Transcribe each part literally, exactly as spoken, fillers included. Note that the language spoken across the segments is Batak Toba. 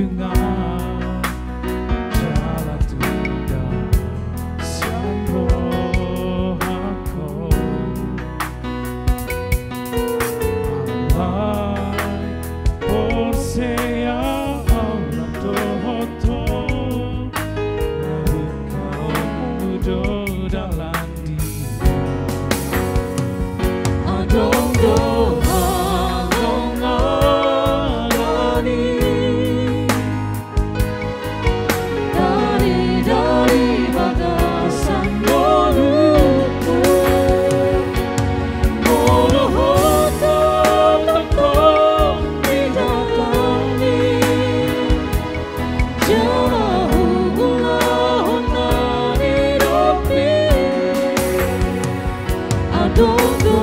Dengan jala tunda sian rohangku. Alai porsea au rap dohot Ho, na buka ombun do dalan dia. Adong do halongangan i dari, dari bagasan ngolungku. Molo Ho tongtong di hataMi, jala huulahon na nidokMi. Adong do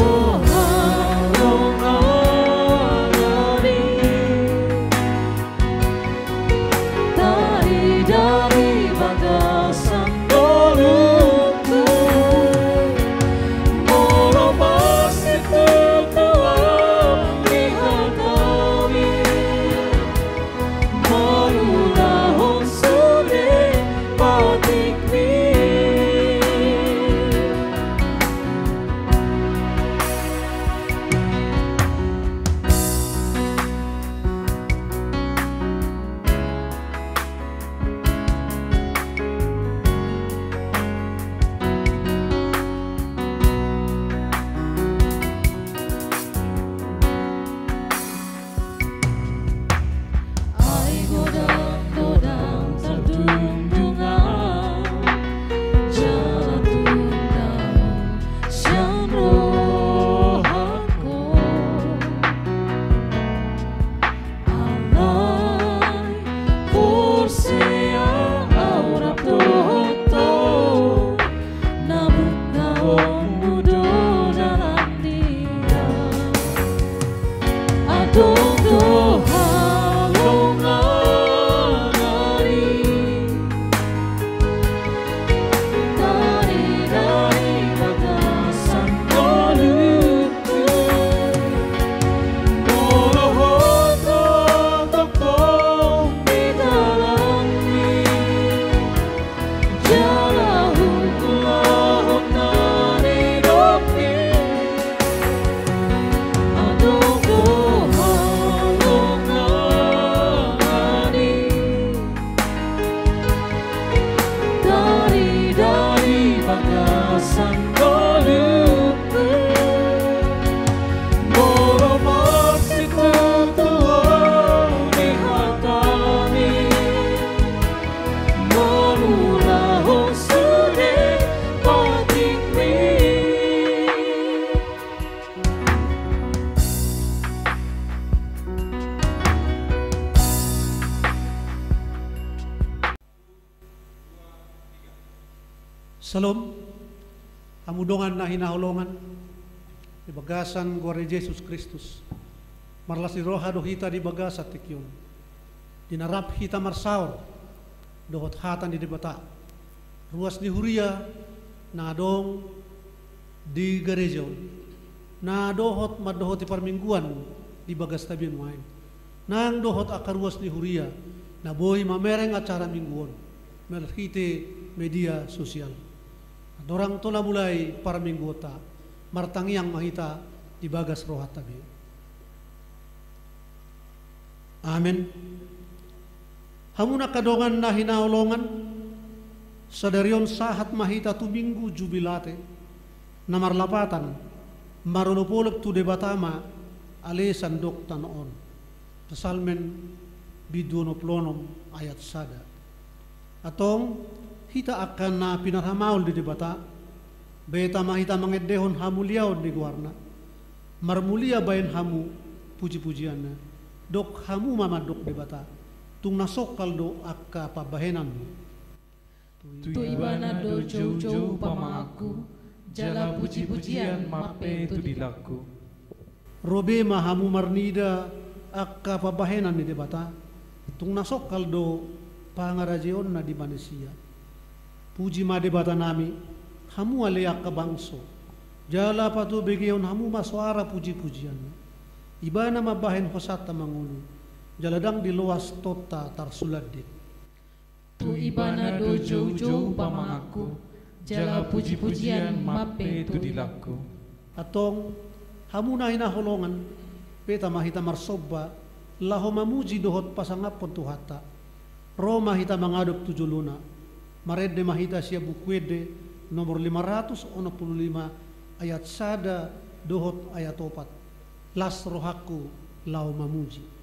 halongangan i dari, dari bagasan ngolungku. Molo masitutu au di hataMi, mangulahon sude patikMi. Ai godang, godang tardungdung au, jala tunda sian rohangku. Alai porsea au rap dohot Ho, na buka ombun do dalan dia. Adong do halongangan i dari, dari bagasan ngolungku. Molo Ho tongtong di dalanMi, jala huulahon na nidokMi. Adong do halongangan i dari, dari bagasan ngolungku. Molo masitutu au di hataMi, mangulahon sude patikMi. Syalom. Hamu dongan na hinaholongan di bagasan goar ni Jesus Kristus, marlas ni roha do hita di bagasan tingki on, di na rap hita marsaor dohot hata ni Debata. Ruas ni huria na adong di gareja on, na dohot mandohoti parmingguan di bagas tabi nuaeng, nang dohot angka ruas ni huria na boi mamereng acara Minggu on marhite media sosial. Andorang tona mulai parmingguonta, martangiang ma hita di bagas rohanta be. Amen. Hamu angka dongan na hinaholongan, sadari on sahat ma hita tu Minggu Jubilate, na marlapatan marolopolop tu Debata ma ale sandok tano on. Psalmen bindu onom pulu onom ayat sada. Antong, hita angka na pinarhamaol di Debata, beta ma hita mangendehon hamuliaon ni goarna. Marmulia baen hamu pujipujianna, dok hamu ma mandok Debata, tung na songkal do angka pambahenanmu. Tu Ibana do joujou pamanganku, jala pujipujian ma pe tu dilangku. Ro be ma hamu marnida angka pambahenan ni Debata, tung na songkal do pangarajaonna di manisia. Puji ma Debatanami, hamu ale angka bangso, jala patubegehon hamu ma soara pujipujianna. Ibana mambahen hosanta mangolu, Jala ndang diloas tonta tarsulandit. Tu Ibana do joujou pamanganku, jala pujipujian ma pe tu dilangku. Antong, hamu na hinaholongan, beta ma hita marsomba, laho mamuji dohot pasangaphon Tuhanta. Ro ma hita mangadop tu jolona, marende ma hita sian Buku Ende nomor lima ratus onom pulu lima, ayat sada dohot ayat opat. Las rohangku laho mamuji.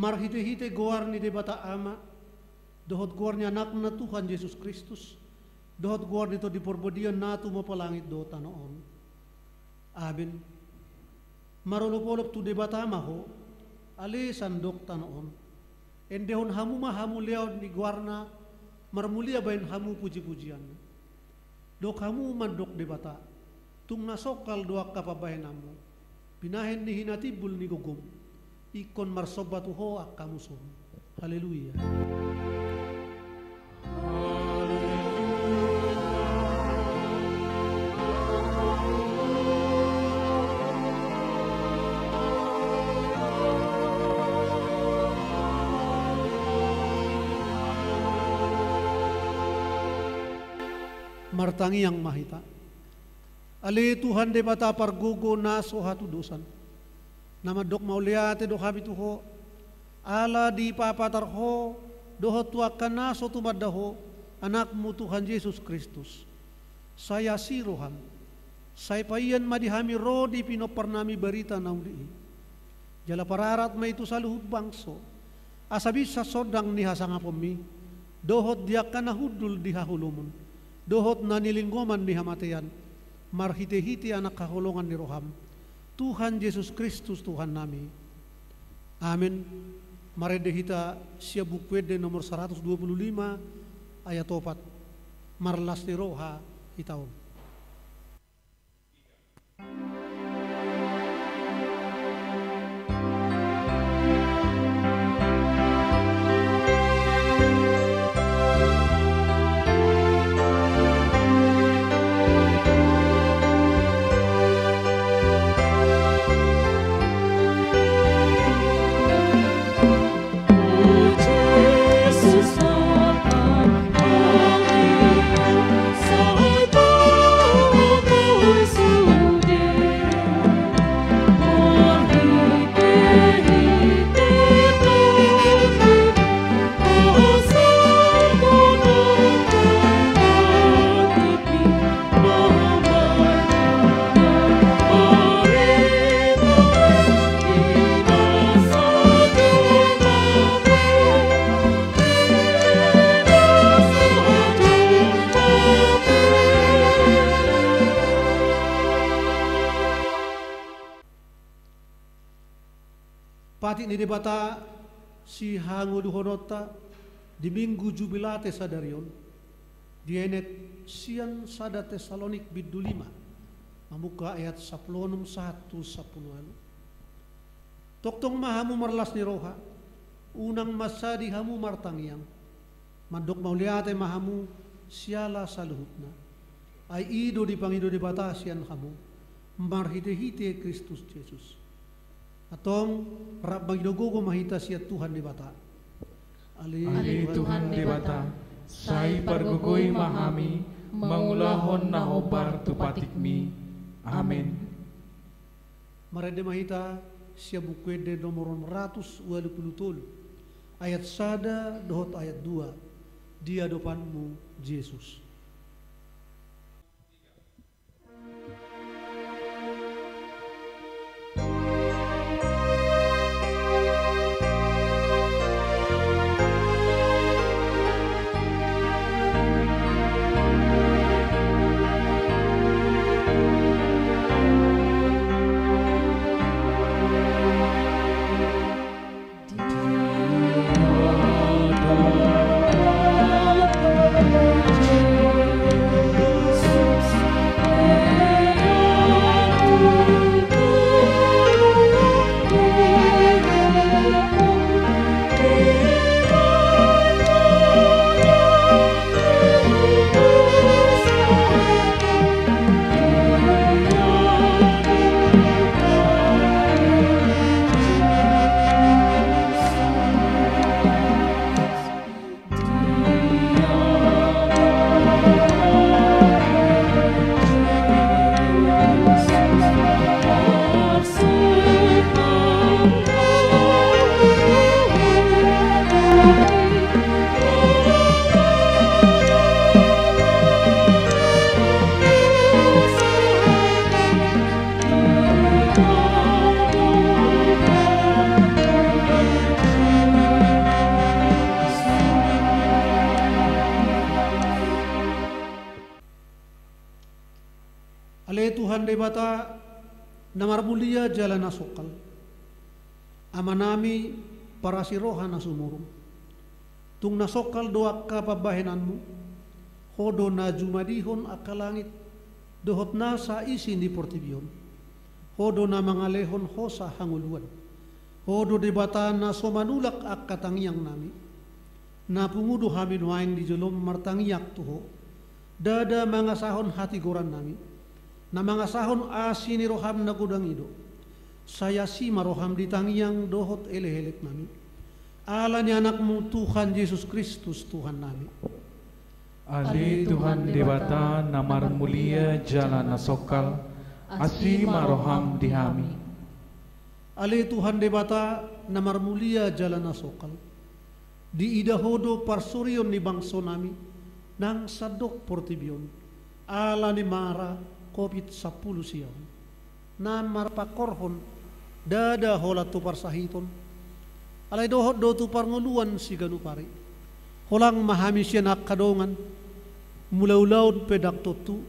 Marhitehite goar ni Debata Ama, dohot goar ni Anakna Tuhan Jesus Kristus, dohot goar ni Tondi Parbadia na tumompa langit dohot tano on. Amen. Marolopolop tu Debata ma ho, ale sandok tano on. Endehon hamu ma hamuliaon ni goarna, marmulia bahen hamu pujipujianna. Dok hamu mandok Debata, tung na songkal do angka pambahenanmu, binahen ni hinatimbul ni gogom, ingkon marsomba tu ho angka musum. Haleluya. Martangiang ma hita. Ale Tuhan Debata pargogo na so hatudosan, na mandok mauliate do hami tu ho, ala dipapatar ho dohot tu angka na so tumanda ho, Anakmu Tuhan Jesus Kristus. Sai asi roham, sai paian ma di hami ro di pinomparnami barita na uli i. Jala pararat ma i tu saluhut bangso, asa binsar sondang ni hasangaponmi, dohot di angka na hundul di haholomon, dohot na nilinggoman ni hamatean, marhitehite Anak haholongan ni roham, Tuhan Jesus Kristus Tuhannami. Amen. Marende hita sian Buku Ende nomor saratus dua pulu lima, ayat opat. Marlas ni roha hita on. Patik ni Debata sihangoluhononta di Minggu Jubilate sadari on, dienet sian sada Tesalonik bindu lima, mamungka ayat sampulu onom sahat tu sampulu ualu. Tongtong ma hamu marlas ni roha, unang mansadi hamu martangiang. Mandok mauliate ma hamu siala saluhutna. Ai i do dipangido Debata sian hamu marhitehite Kristus Jesus. Antong, rap mangido gogo ma hita sian Tuhan Debata. Ale Tuhan Debata, sai pargogoi ma hami mangulahon na hombar tu patikmi. Amen. Marende ma hita sian Buku Ende nomor onom ratus ualu pulu tolu, ayat sada dohot ayat dua, di adopanmu Jesus. Ale Tuhan Debata, na marmulia jala na songkal, Amanami parasi roha na sumurung. Tung na songkal do angka pambahenanmu. Ho do na jumadihon angka langit dohot nasa isi ni portibi on. Ho do na mangalehon hosa hangoluan. Ho do Debata na so manulak angka tangiangnami. Na pungu do hami nuaeng di jolom martangiang tu Ho. Ndada mangasahon hatigorannami, na mangasahon asi ni roham na godang i do. Sai asi ma roham di tangiang dohot elekeleknami. Ala ni Anakmu Tuhan Jesus Kristus Tuhannami. Ale Tuhan Debata na marmulia jala na songkal, asi ma roham di hami. Ale Tuhan Debata na marmulia jala na songkal, diida Ho do parsorion ni bangsonami nang sandok portibi on, ala ni mara Covid sampulu sia on. Na marpangkorhon ndada holan tu parsahiton, alai dohot do tu parngoluan siganup ari. Holang ma hami sian angka dongan, mulaulaon pe ndang tontu,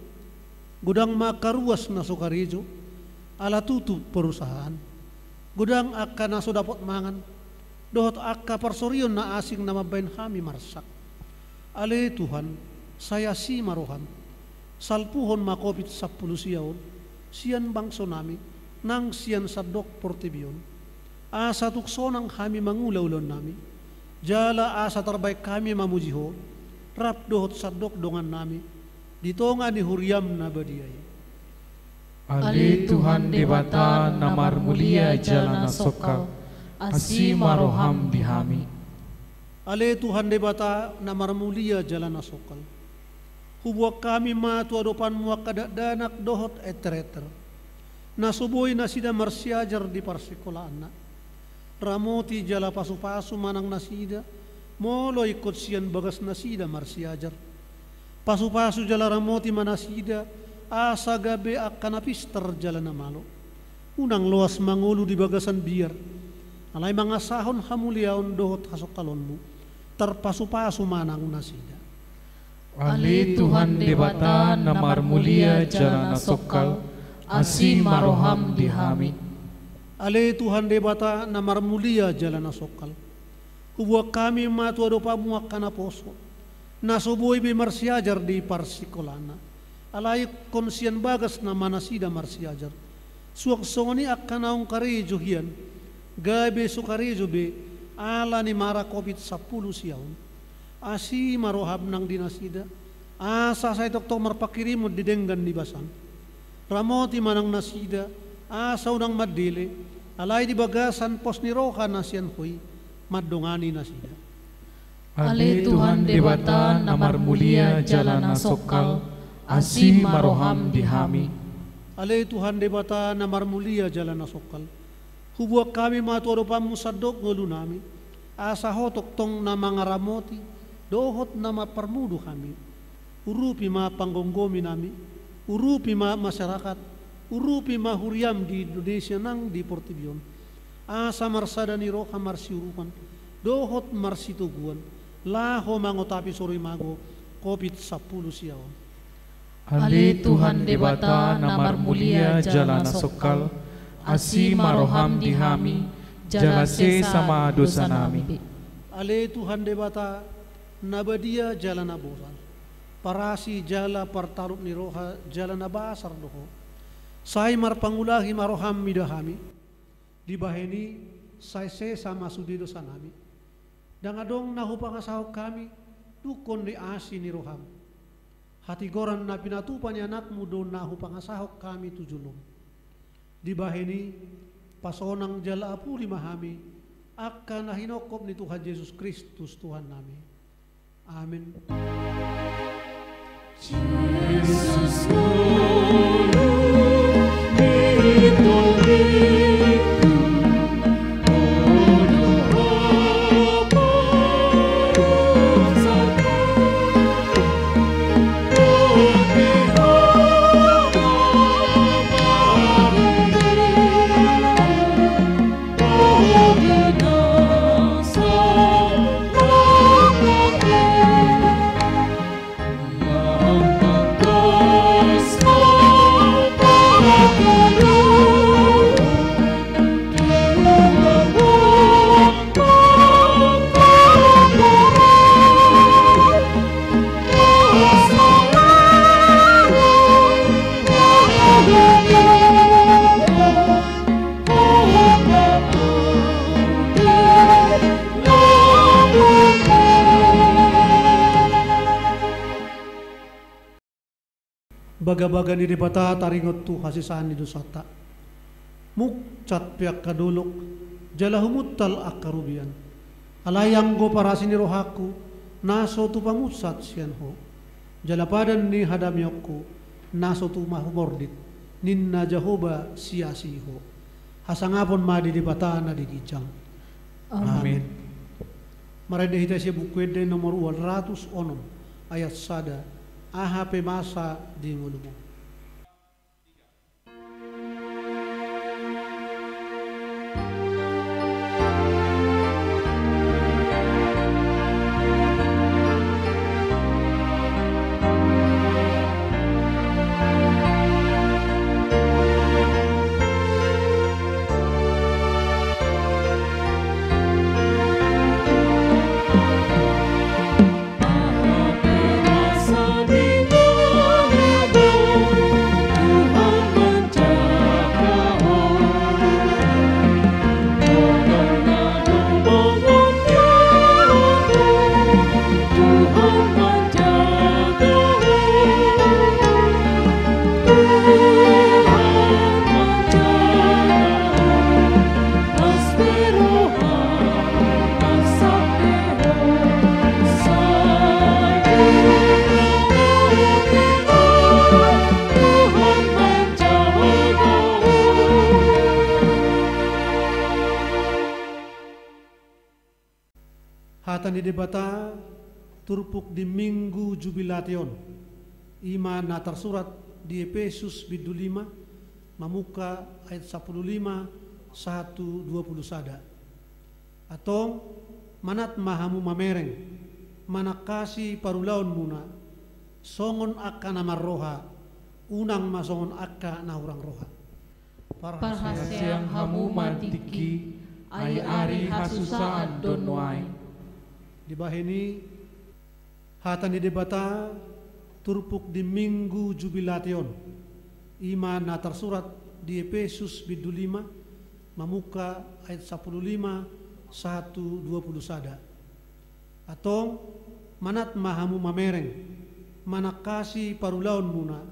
godang ma angka ruas na so karejo, ala tutup perusahaan. Godang angka na so dapot mangan, dohot angka parsorion na asing na mambahen hami marsak. Ale Tuhan, sai asi ma roham. Salpuhon ma Covid sampulu sia on sian bangsonami nang sian sandok portibi on. Asa tung sonang hami mangula ulaonnami, jala asa tarbaen hami mamuji Ho, rap dohot sandok dongannami, di tonga ni huriam na badia i. Ale Tuhan Debata na marmulia jala na songkal, asi ma roham di hami. Ale Tuhan Debata na marmulia jala na songkal, huboan hami ma tu adopanmu angka dakdanak dohot enterenter, na so boi nasida marsiajar di parsingkolaanna. Ramoti jala pasupasu ma nang nasida, molo ingkon sian bagasnasida marsiajar. Pasupasu jala ramoti ma nasida, asa gabe angka na pistar jala na malo. Unang loas mangolu di bagasan biar, alai mangasahon hamuliaon dohot hasongkalonmu, tarpasupasu ma nang nasida. Ale Tuhan Debata na marmulia jala na songkal, asi ma roham di hami. Ale Tuhan Debata na marmulia jala na songkal, huboan hami ma tu adopanmu angka naposo, na so boi be marsiajar di parsingkolana. Alai ingkon sian bagasna ma nasida marsiajar. Suang songon i angka naung karejo hian, gabe so karejo be ala ni mara Covid sampulu sia on. Asi ma roham nang di nasida, asa sai tongtong marpanghirimon di denggan ni basam. Ramoti ma nang nasida, asa unang mandele, alai di bagasan pos ni roha na sian Ho i, mandongani nasida. Ale Tuhan Debata na marmulia jala na songkal, asi ma roham di hami. Ale Tuhan Debata na marmulia jala na songkal, huboan hami ma tu adopanmu sandok ngolunami, asa Ho tongtong na mangaramoti dohot na mamparmudu hami. Urupi ma panggomgominami, urupi ma masyarakat, urupi ma huriam di Indonesia nang di portibi on. Asa marsada ni roha marsiurupan dohot marsitoguan, laho mangotapi sorimago Covid sampulu sia on. Ale Tuhan Debata na marmulia jala na songkal, asi ma roham di hami, jala sesa ma dosanami. Ale Tuhan Debata na badia jala na bosar, parasi jala partarup ni roha jala na basar do Ho. Sai marpangulahi ma roham mida hami, dibahen i sai sesa ma sude dosanami. Ndang adong na hupangasahon hami dungkon ni asi ni roham. Hatigoran na pinatupa ni anakmu do na hupangasahon hami tu jolom. Dibahen i, pasonang jala apuli ma hami, angka na hinongkop ni Tuhan Jesus Kristus Tuhannami. Amen. Jesus, Bagabaga ni Debata taringot tu hasesaan ni dosanta. Munsat pe angka dolok, jala humuntal angka robean. Alai anggo parasi ni rohangku, na so tupa munsat sian Ho. Jala padan ni hadameonku, na so tupa humordit, ninna Jahowa siasi Ho. Hasangapon ma di Debata na di ginjang. Amen. Amen. Marende hita sian Buku Ende nomor ualu ratus onom, ayat sada. Aha pe masa di ngolumu. Hata ni Debata turpuk di Minggu Jubilate on, i ma na tarsurat di Epesus bindu lima, mamungka ayat sampulu lima sahat tu dua pulu sada. Antong, manat ma hamu mamereng, manangkasi parulaonmuna, songon angka na marroha, unang ma songon angka na hurang roha. Parhaseang hamu ma tingki, ai ari hasusaan do nuaeng. Dibahen i, hata ni Debata turpuk di Minggu Jubilate on, i ma na tarsurat di Epesus bindu lima, mamungka ayat sampulu lima sahat tu dua pulu sada. Antong, manat ma hamu mamereng, manangkasi parulaonmuna,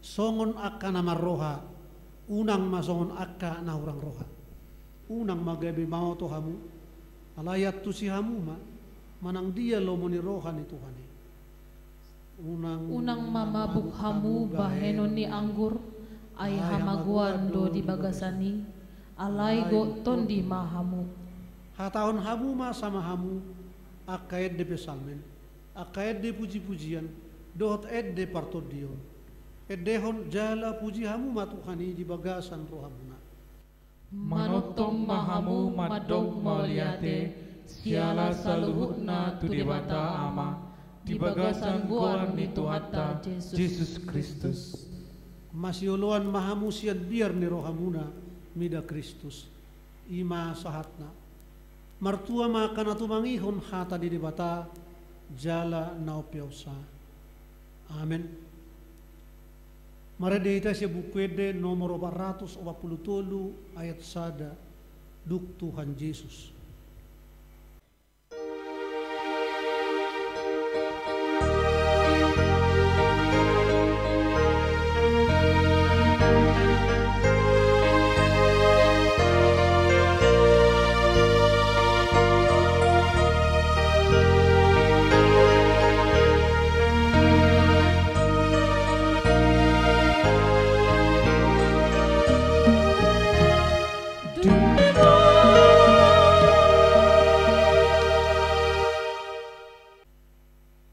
songon angka na marroha, unang ma songon angka na hurang roha. Unang ma gabe maoto hamu, alai antusi hamu ma, manang dia lomo ni roha ni Tuhan i. Unang, unang ma mabuk hamu bahenon ni anggur, ai hamagoan do di bagasan i, alai gok tondi ma hamu. Hatahon hamu ma sama hamu, angka ende psalmen, angka ende pujipujian, dohot ende partondion. Endehon jala puji hamu ma Tuhan i di bagasan rohamuna. Manongtong ma hamu mandok mauliate, siala saluhutna tu Debata Ama, di bagasan goar ni Tuhanta Jesus Kristus. Masioloan ma hamu sian biar ni rohamuna mida Kristus. I ma sahatna. Martua ma angka na tumangihon hata ni Debata, jala na umpeopsa. Amen. Marende hita sian Buku Ende nomor opat ratus opat pulu tolu ayat sada, dung Tuhan Jesus.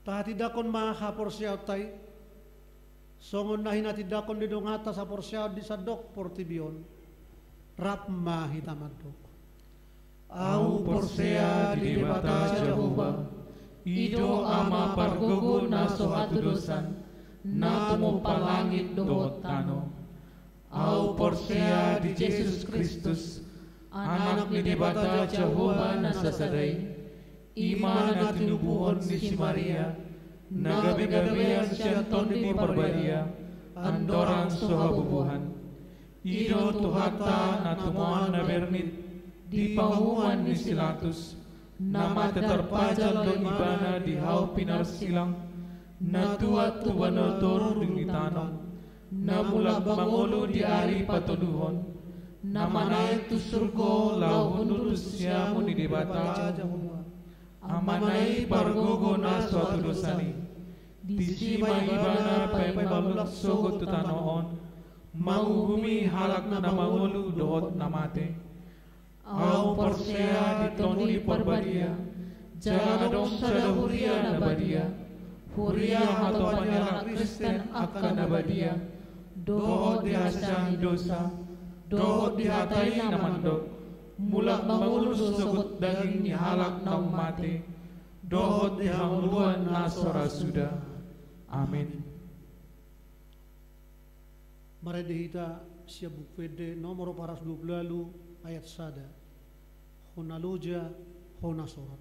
Tahatindangkon ma haporseaonta i, songon na hinatindangkon ni donganta saporseaon di sandok portibi on. Rap ma hita mandok. Ahu porsea di Debata Jahowa, i do Ama pargogo na so hatudosan, na tumompa langit dohot tano. Ahu porsea di Jesus Kristus, Anak ni Debata Jahowa na sasada i, i ma na tinubuhon ni si Maria, na gabegabean sian Tondi Parbadia, andorang so habubuhan. I do Tuhanta na tumoan na bernit, di panguhuman ni si Latus, na mate tarpajal do Ibana di hau pinarsilang, na tuat tu banua toru dung ditanom, na mulak mangolu di ari patoluhon, na manaek tu surgo laho hundul tu siamun ni Debata Jahowa, Amana i pargogo na so hatudosan i. Disi ma Ibana paima mulak sogot tu tano on, manguhumi halak na mangolu dohot na mate. Ahu porsea di Tondi Parbadia, jala adong sada huria na badia, huria hatopan ni halak Kristen angka na badia, dohot di hasesaan ni dosa, dohot di hata i na mandok, mulak mangolu do sogot daging ni halak naung mate, dohot di hangoluan na so ra suda. Amin. Marende hita sian Buku Ende nomor opat ratus dua pulu ualu ayat sada. Hona loja, hona sorat.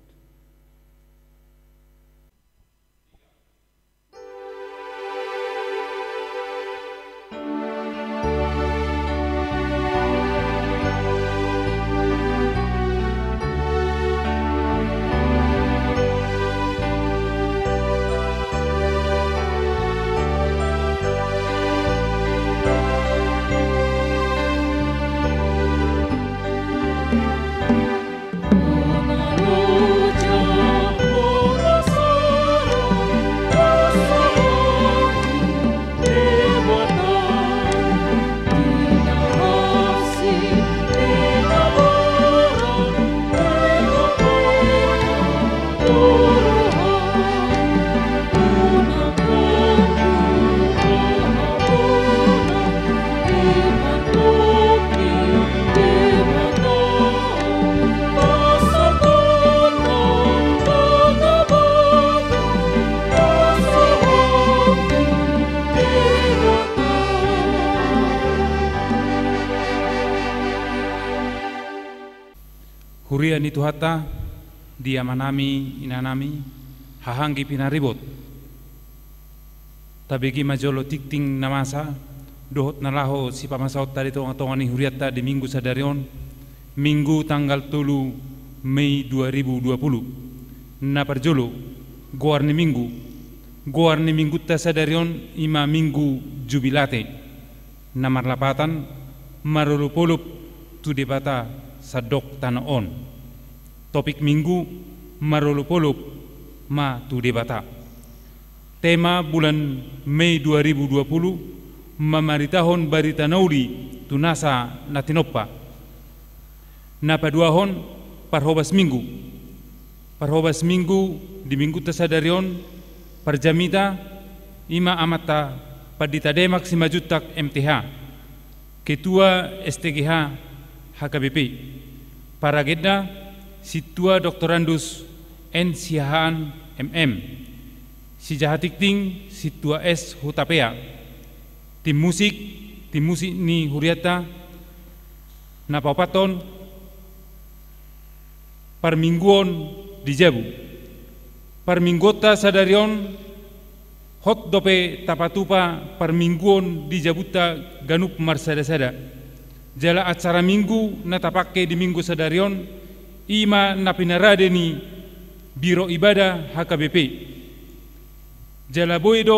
Huria ni Tuhanta, di amanami, inanami, haha anggi pinaribot. Tabege ma jolo tingting na masa dohot na laho sipamasaonta di tongatonga ni hurianta di Minggu sadari on, Minggu tanggal tolu Mei dua ribu dua puluh. Na parjolo, goar ni Minggu. Goar ni Minggunta sadari on i ma Minggu Jubilate. Na marlapatan, marolopolop tu Debata sandok tano on. Topik Minggu, marolopolop ma tu Debata. Tema bulan Mei dua ribu dua puluh, mamaritahon barita na uli tu nasa na tinompa. Na paduahon, parhobas Minggu. Parhobas Minggu di Minggunta sadari on, parjamita, i ma amanta Pandita Demak Simanjuntak M T H, Ketua S T G H H K B P. Paragenda, Sintua Doktorandus N Siahaan M M. Sijaha tingting, Sintua S Hutapea. Tim musik, tim musik ni hurianta. Na paopathon, parmingguon di jabu. Parmingguonta sadari on, hot dope tapatupa parmingguon di jabunta ganup marsadasada. Jala acara Minggu na tapangke di Minggu sadari on, i ma na pinarade ni Biro Ibadah H K B P. Jala boi do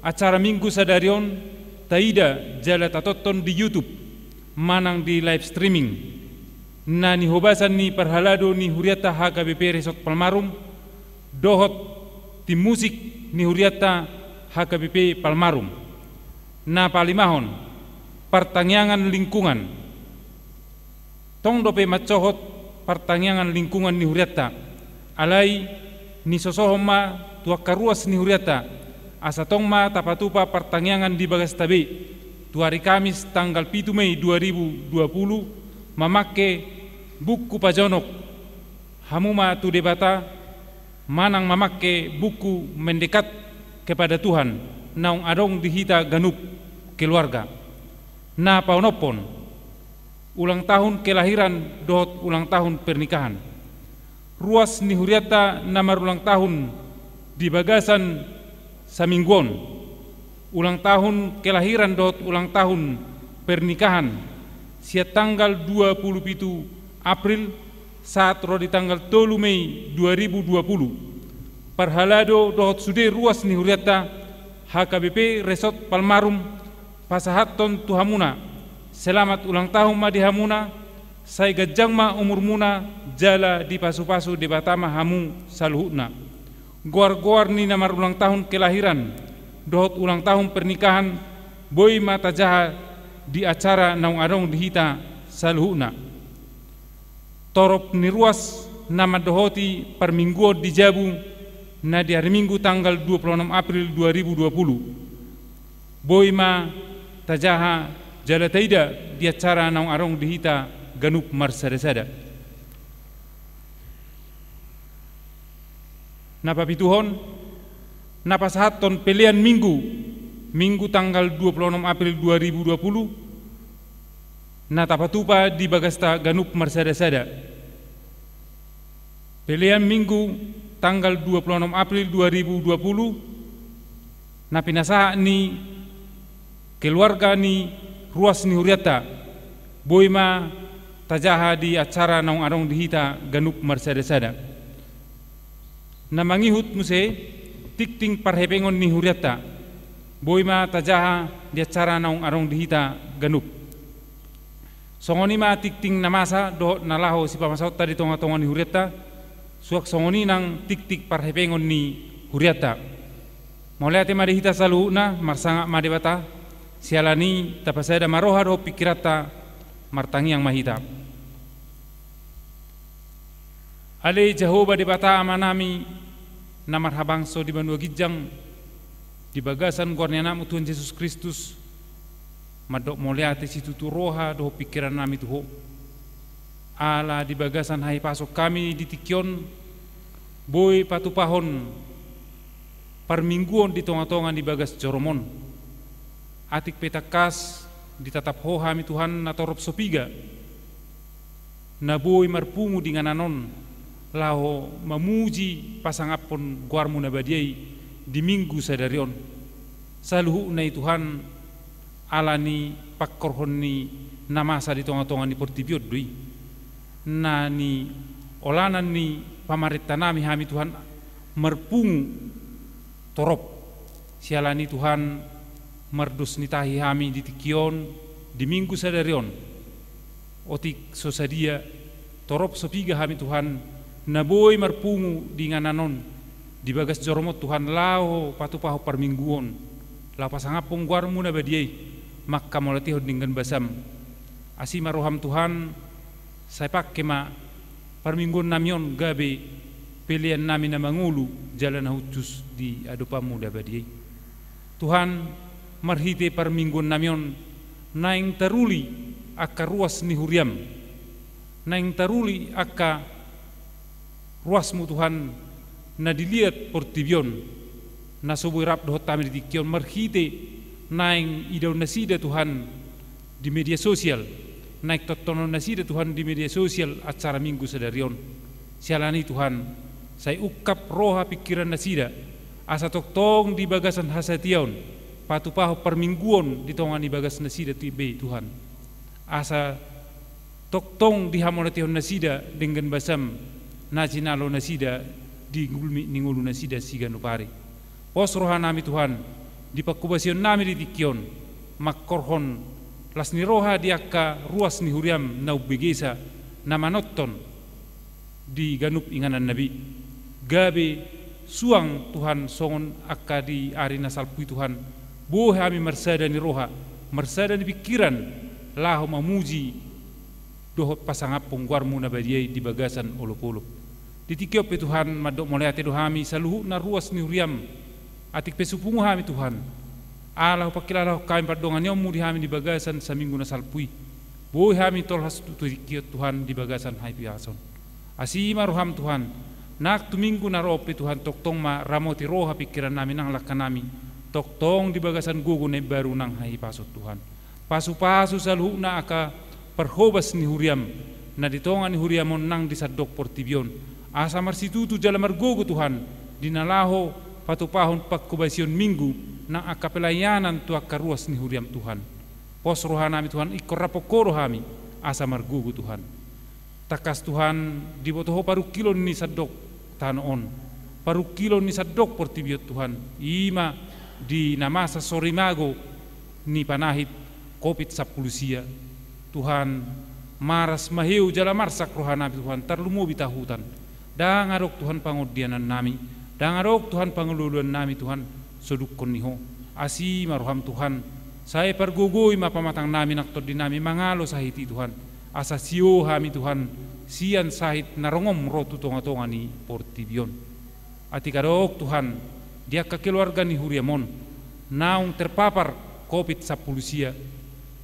acara Minggu sadari on taida jala tatonton di YouTube manang di live streaming, na nihobasan ni parhalado ni hurianta H K B P Resort Palmarum dohot tim musik ni hurianta H K B P Palmarum. Na palimahon, partangiangan lingkungan. Tong dope mansohot partangiangan lingkungan ni hurianta. Alai nisosohon ma tu angka ruas ni hurianta, asa tong ma tapatupa partangiangan di bagasta be, tu ari Kamis tanggal pitu Mei dua ribu dua puluh, mamangke buku pajonok Hamu ma tu Debata, manang mamangke buku Mendekat kepada Tuhan, naung adong di hita ganup keluarga. Na paonomhon, ulang tahun kelahiran dohot ulang tahun pernikahan. Ruas ni hurianta na marulang tahun di bagasan saminggu on. Ulang tahun kelahiran dohot ulang tahun pernikahan, sian tanggal dua puluh pitu April sahat ro di tanggal tolu Mei dua ribu dua puluh. Parhalado dohot sude ruas ni hurianta, H K B P Resort Palmarum pasahathon tu hamuna. Selamat ulang tahun ma di hamuna, sai ganjang ma umurmuna, jala dipasupasu Debata ma hamu saluhutna. Goar-goar ni na marulang tahun kelahiran dohot ulang tahun pernikahan, boi ma tajaha di acara naung adong di hita saluhutna. Torop ni ruas na mandohoti parmingguon di jabu, na di ari Minggu tanggal dua puluh enam April dua ribu dua puluh. Boi ma tajaha jala taida di acara naung adong di hita ganup marsada-sada. Na papituhon, na pasahathon pelean Minggu, Minggu tanggal dua puluh enam April dua ribu dua puluh, na tapatupa di bagasta ganup marsada-sada. Pelean Minggu tanggal dua puluh enam April dua ribu dua puluh, na pinasahat ni keluarga ni ruas ni hurianta, boi ma tajaha di acara naung adong di hita ganup marsada-sada. Na mangihut muse tingting parhepengon ni hurianta, boi ma tajaha di acara naung adong di hita ganup. Songon i ma tingting na masa dohot na laho sipamasaonta di tonga-tonga ni hurianta, suang songon i nang tingting parhepengon ni hurianta. Mauliate ma di hita saluhutna, marsangap ma Debata, siala ni i tapasada ma roha dohot pingkiranta, martangiang ma hita. Ale Jahowa Debata Amanami, na marhabangso di banua ginjang, di bagasan goar ni Anakmu Tuhan Jesus Kristus, mandok mauliate situtu roha dohot pingkirannami tu Ho. Ala di bagasan hahipason hami di tingki on, boi patupahon parmingguon di tonga-tonga ni bagas joroMon. Atik pe tangkas ditatap Ho hami Tuhan na torop so piga. na boi marpungu di inganan on, laho mamuji pasangaphon goarmu na badia i di Minggu sadari on. Saluhutna i Tuhan, ala ni pangkorhon ni na masa di tonga-tonga ni portibi on do i. Na niolanan ni pamarentanami hami Tuhan marpungu torop. Siala ni i Tuhan, mardos ni tahi hami di tingki on, di Minggu sadari on. Otik so sadia, torop so piga hami Tuhan, na boi marpungu di inganan on, di bagas joro-Mu Tuhan, laho patupahon parmingguon, laho pasangaphon goarmu na badia i, manghamauliatehon denggan basam. Asi ma roham Tuhan, sai pangke ma parmingguonnami on gabe peleannami na mangolu jala na hushus di adopanmu na badia i. Tuhan, marhite parmingguonnami on naeng taruli angka ruas ni huriam, naeng taruli angka ruasmu Tuhan, na diliat portibi on, na so boi rap dohot hami di tingki on marhite naeng idaon nasida Tuhan di media sosial, naeng tontonon nasida Tuhan di media sosial acara Minggu sadari on. Siala ni i Tuhan, sai ungkap roha pingkiran nasida, asa tongtong di bagasan hasatiaon, patupahon parmingguon di tonga ni bagas nasida tu be Tuhan. Asa tongtong dihamauliatehon nasida denggan basam, na jinalo nasida di gulmit ni ngolu nasida siganup ari. Pos rohanami Tuhan, di pangkobasionnami di tingki on, mangkorhon las ni roha di angka ruas ni huriam na umbegesa, na manonton di ganup ingananna be. Gabe suang Tuhan songon angka di ari na salpu i Tuhan, boi hami marsada ni roha, marsada ni pingkiran, laho mamuji dohot pasangaphon goarmu na badia i di bagasan olopolop. Di tingki on pe Tuhan, mandok mauliate do hami saluhutna ruas ni huriam, atik pe so pungu hami Tuhan, ala hupangkilalahon hami pardonganionmu di hami di bagasan saminggu na salpu i. Boi hami tolhas tu, tu tingki on Tuhan di bagasan hahipason. Asi ma roham Tuhan, nang tu minggu na ro on pe Tuhan tongtong ma ramoti roha pingkirannami nang langkanami, tongtong di bagasan gogo na imbaru nang hahipason Tuhan. Pasupasu saluhutna angka parhobas ni huriam, na di tonga ni huriam on nang di sandok portibi on. Asa marsitutu jala margogo Tuhan, di na laho patupahon pangkobasion minggu, nang angka pelayanan tu angka ruas ni huriam Tuhan. Pos rohanami Tuhan, ingkon rapot Ho do hami, asa margogo Tuhan. Tangkas Tuhan, diboto Ho parungkilon ni sandok tano on, parungkilon ni sandok portibi on Tuhan, i ma di na masa sorimago ni panahit Covid sampulu sia. Tuhan, maras maheu jala marsak rohanami Tuhan, tarlumobi tahutan. Ndang adong Tuhan pangondianannami, ndang adong Tuhan pangalualuannami Tuhan, sodungkon ni Ho. Asi ma roham Tuhan, sai pargogoi ma pamatangnami nang tondinami mangalo sahit i Tuhan. Asa sio hami Tuhan, sian sahit na rongom ro tu tongatonga ni portibi on. Atik adong Tuhan, di angka keluarga ni huriam on, naung terpapar Covid sampulu sia.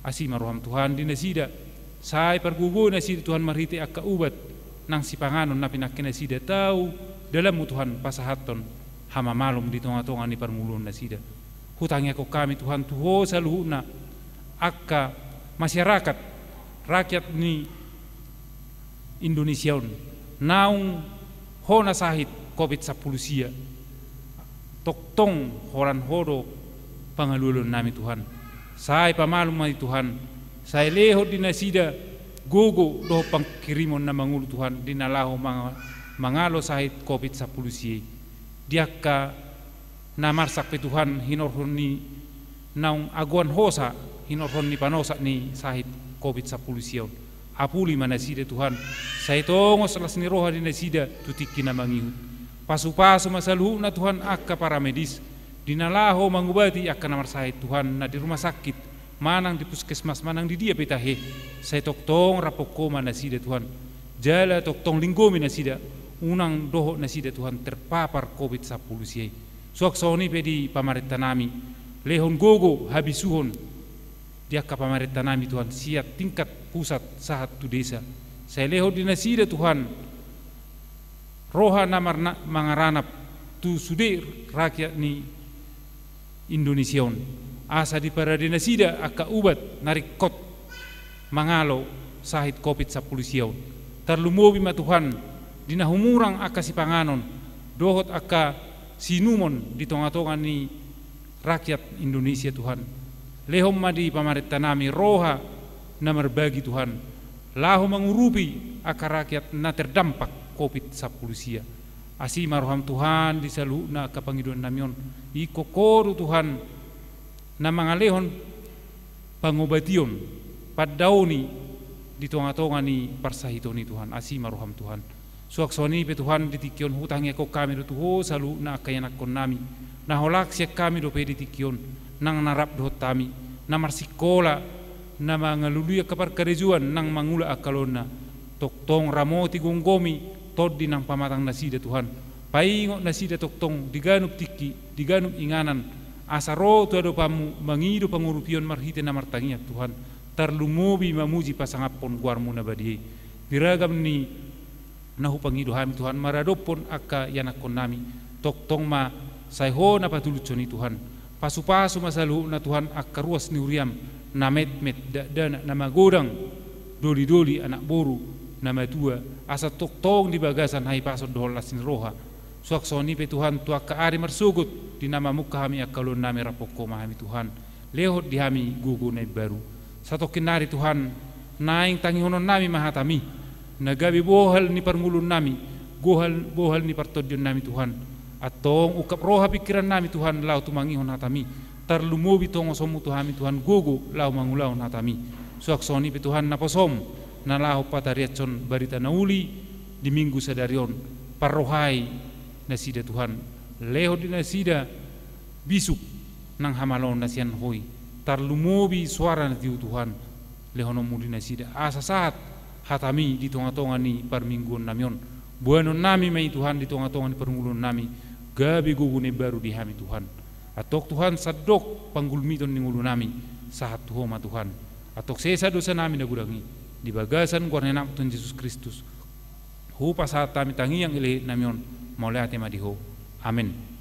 Asi ma roham Tuhan di nasida, sai pargogoi nasida Tuhan marhite angka ubat, nang sipanganon na pinangke nasida tu dalanmu Tuhan pasahathon hamamalum di tongatonga ni parngoluon nasida. Hutangiangkon hami Tuhan tu Ho saluhutna angka masyarakat, rakyat ni Indonesia on, naung hona sahit Covid sampulu sia. Tongtong holan Ho do pangalualuannami Tuhan. Sai pamalum ma i Tuhan, sai lehon di nasida gogo dohot pangkirimon na mangolu Tuhan, di na laho manga-, mangalo sahit Covid sampulu sia i. Di angka na marsak pe Tuhan, hinorhon ni naung agoan hosa, hinorhon ni panosak ni sahit Covid sampulu sia on. Apuli ma nasida Tuhan, sai tongos las ni roha di nasida tu tingki na mangihut. Pasupasu ma saluhutna Tuhan angka paramedis, di na laho mangubati angka na marsahit Tuhan, na di rumah sakit, manang di puskesmas, manang di dia pe tahe, sai tongtong rapot Ho ma nasida Tuhan. Jala tongtong linggomi nasida, unang dohot nasida Tuhan terpapar Covid sampulu sia i. Suang songon i pe di pamarentanami, lehon gogo habisuhon di angka pamarentanami Tuhan, sian tingkat pusat sahat tu desa. Sai lehon di nasida Tuhan, roha na marna-, mangaranap tu sude rakyat ni Indonesia on. Asa diparade nasida angka ubat na ringkot mangalo sahit Covid sampulu sia on. Tarlumobi ma Tuhan, di na humurang angka sipanganon, dohot angka siinumon di tonga-tonga ni rakyat Indonesia Tuhan. Lehon ma di pamarentanami roha na marbagi Tuhan, laho mangurupi angka rakyat na terdampak covid sampulu sia. Asi ma roham Tuhan di saluhutna angka pangidoannami on, ingkon Ho do Tuhan na mangalehon pangobation, pandaoni di tonga-tonga ni parsahiton i Tuhan, asi ma roham Tuhan. Suang songon i pe Tuhan di tingki on hutangiangkon hami do tu Ho saluhutna angka ianakkonnami, na holan sian hami dope di tingki on, nang na rap dohot hami, na marsikola, na mangalului angka parkarejoan, nang mangula angka loanna, tongtong ramoti gomgomi, tondi nang pamatang nasida Tuhan, paingot nasida tongtong di ganup tingki, di ganup inganan, asa ro tu adopanmu mangido pangurupion marhite na martangiang Tuhan, tarlumobi mamuji pasangaphon goarmu na badia i. Di ragam ni na hupangido hami Tuhan maradophon angka ianakkonnami, tongtong ma sai Ho na patulushon i Tuhan. Pasu-pasu ma saluhutna Tuhan angka ruas ni huriam, na metmet, dakdanak, na magodang, doli-doli, anak boru, na matua, asa tongtong di bagasan hahipason dohot las ni roha. Suang songon i pe Tuhan tu angka ari marsogot, di na mamungka hami angka ulaonnami rap dohot Ho ma hami Tuhan. Lehon di hami gogo na imbaru. Satongkin nari Tuhan, naeng tangihononnami ma hatami, na gabe bohal ni parngoluonnami, bohal, bohal ni partondionnami Tuhan. Antong ungkap roha pingkirannami Tuhan laho tumangihon hatami, tarlumobi tongosonmu tu hami Tuhan gogo laho mangulahon hatami. Suang songon i pe Tuhan naposom, na laho patariashon barita na uli di Minggu sadari on, parrohai nasida Tuhan, lehon di nasida bisuk nang hamaloon na sian Ho i, tarlumobi soara na tiu Tuhan, lehononmu di nasida, asa sahat hatami di tonga-tonga ni parmingguonnami on. Boanonnami ma i Tuhan di tonga-tonga ni parngoluonnami, gabe gogo na imbaru di hami Tuhan. Antong Tuhan sandok panggulmiton ni ngolunami, sahat tu Ho ma Tuhan. Antong sesa dosanami na godang i, di bagasan goar ni Anakmu Tuhan Jesus Kristus, hupasahat hami tangiang elekeleknami on, mauliate ma di Ho. Amen.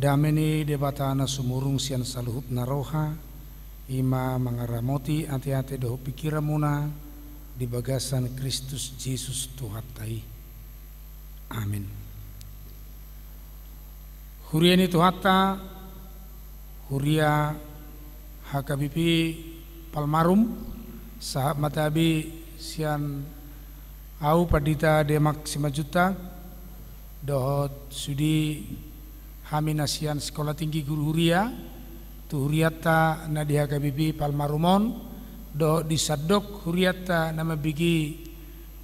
Dame ni Debata na sumurung sian saluhutna roha, i ma mangaramoti ateate dohot pingkiranmuna di bagasan Kristus Jesus Tuhanta i. Amen. Huria ni Tuhanta, huria H K B P Palmarum, sahat ma tabe sian au Pandita Demak Simanjuntak, dohot sude hami na sian Sekolah Tinggi Guru Huria, tu hurianta na di H K B P Palmarum on, dohot di sandok hurianta na mambege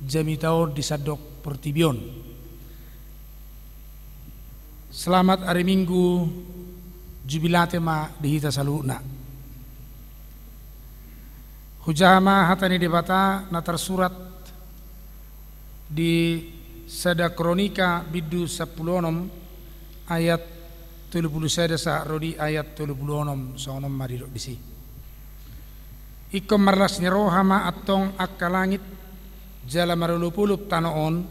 jamita on di sandok portibi on. Selamat ari Minggu, Jubilate ma di hita saluhutna. Hujaha ma hata ni Debata na tarsurat di Sada Kronika bindu sampulu onom ayat tolu pulu sada sahat ro di ayat tolu pulu onom, songon on ma didok disi. Ingkon marlas ni roha ma antong angka langit, jala marolopolop tano on,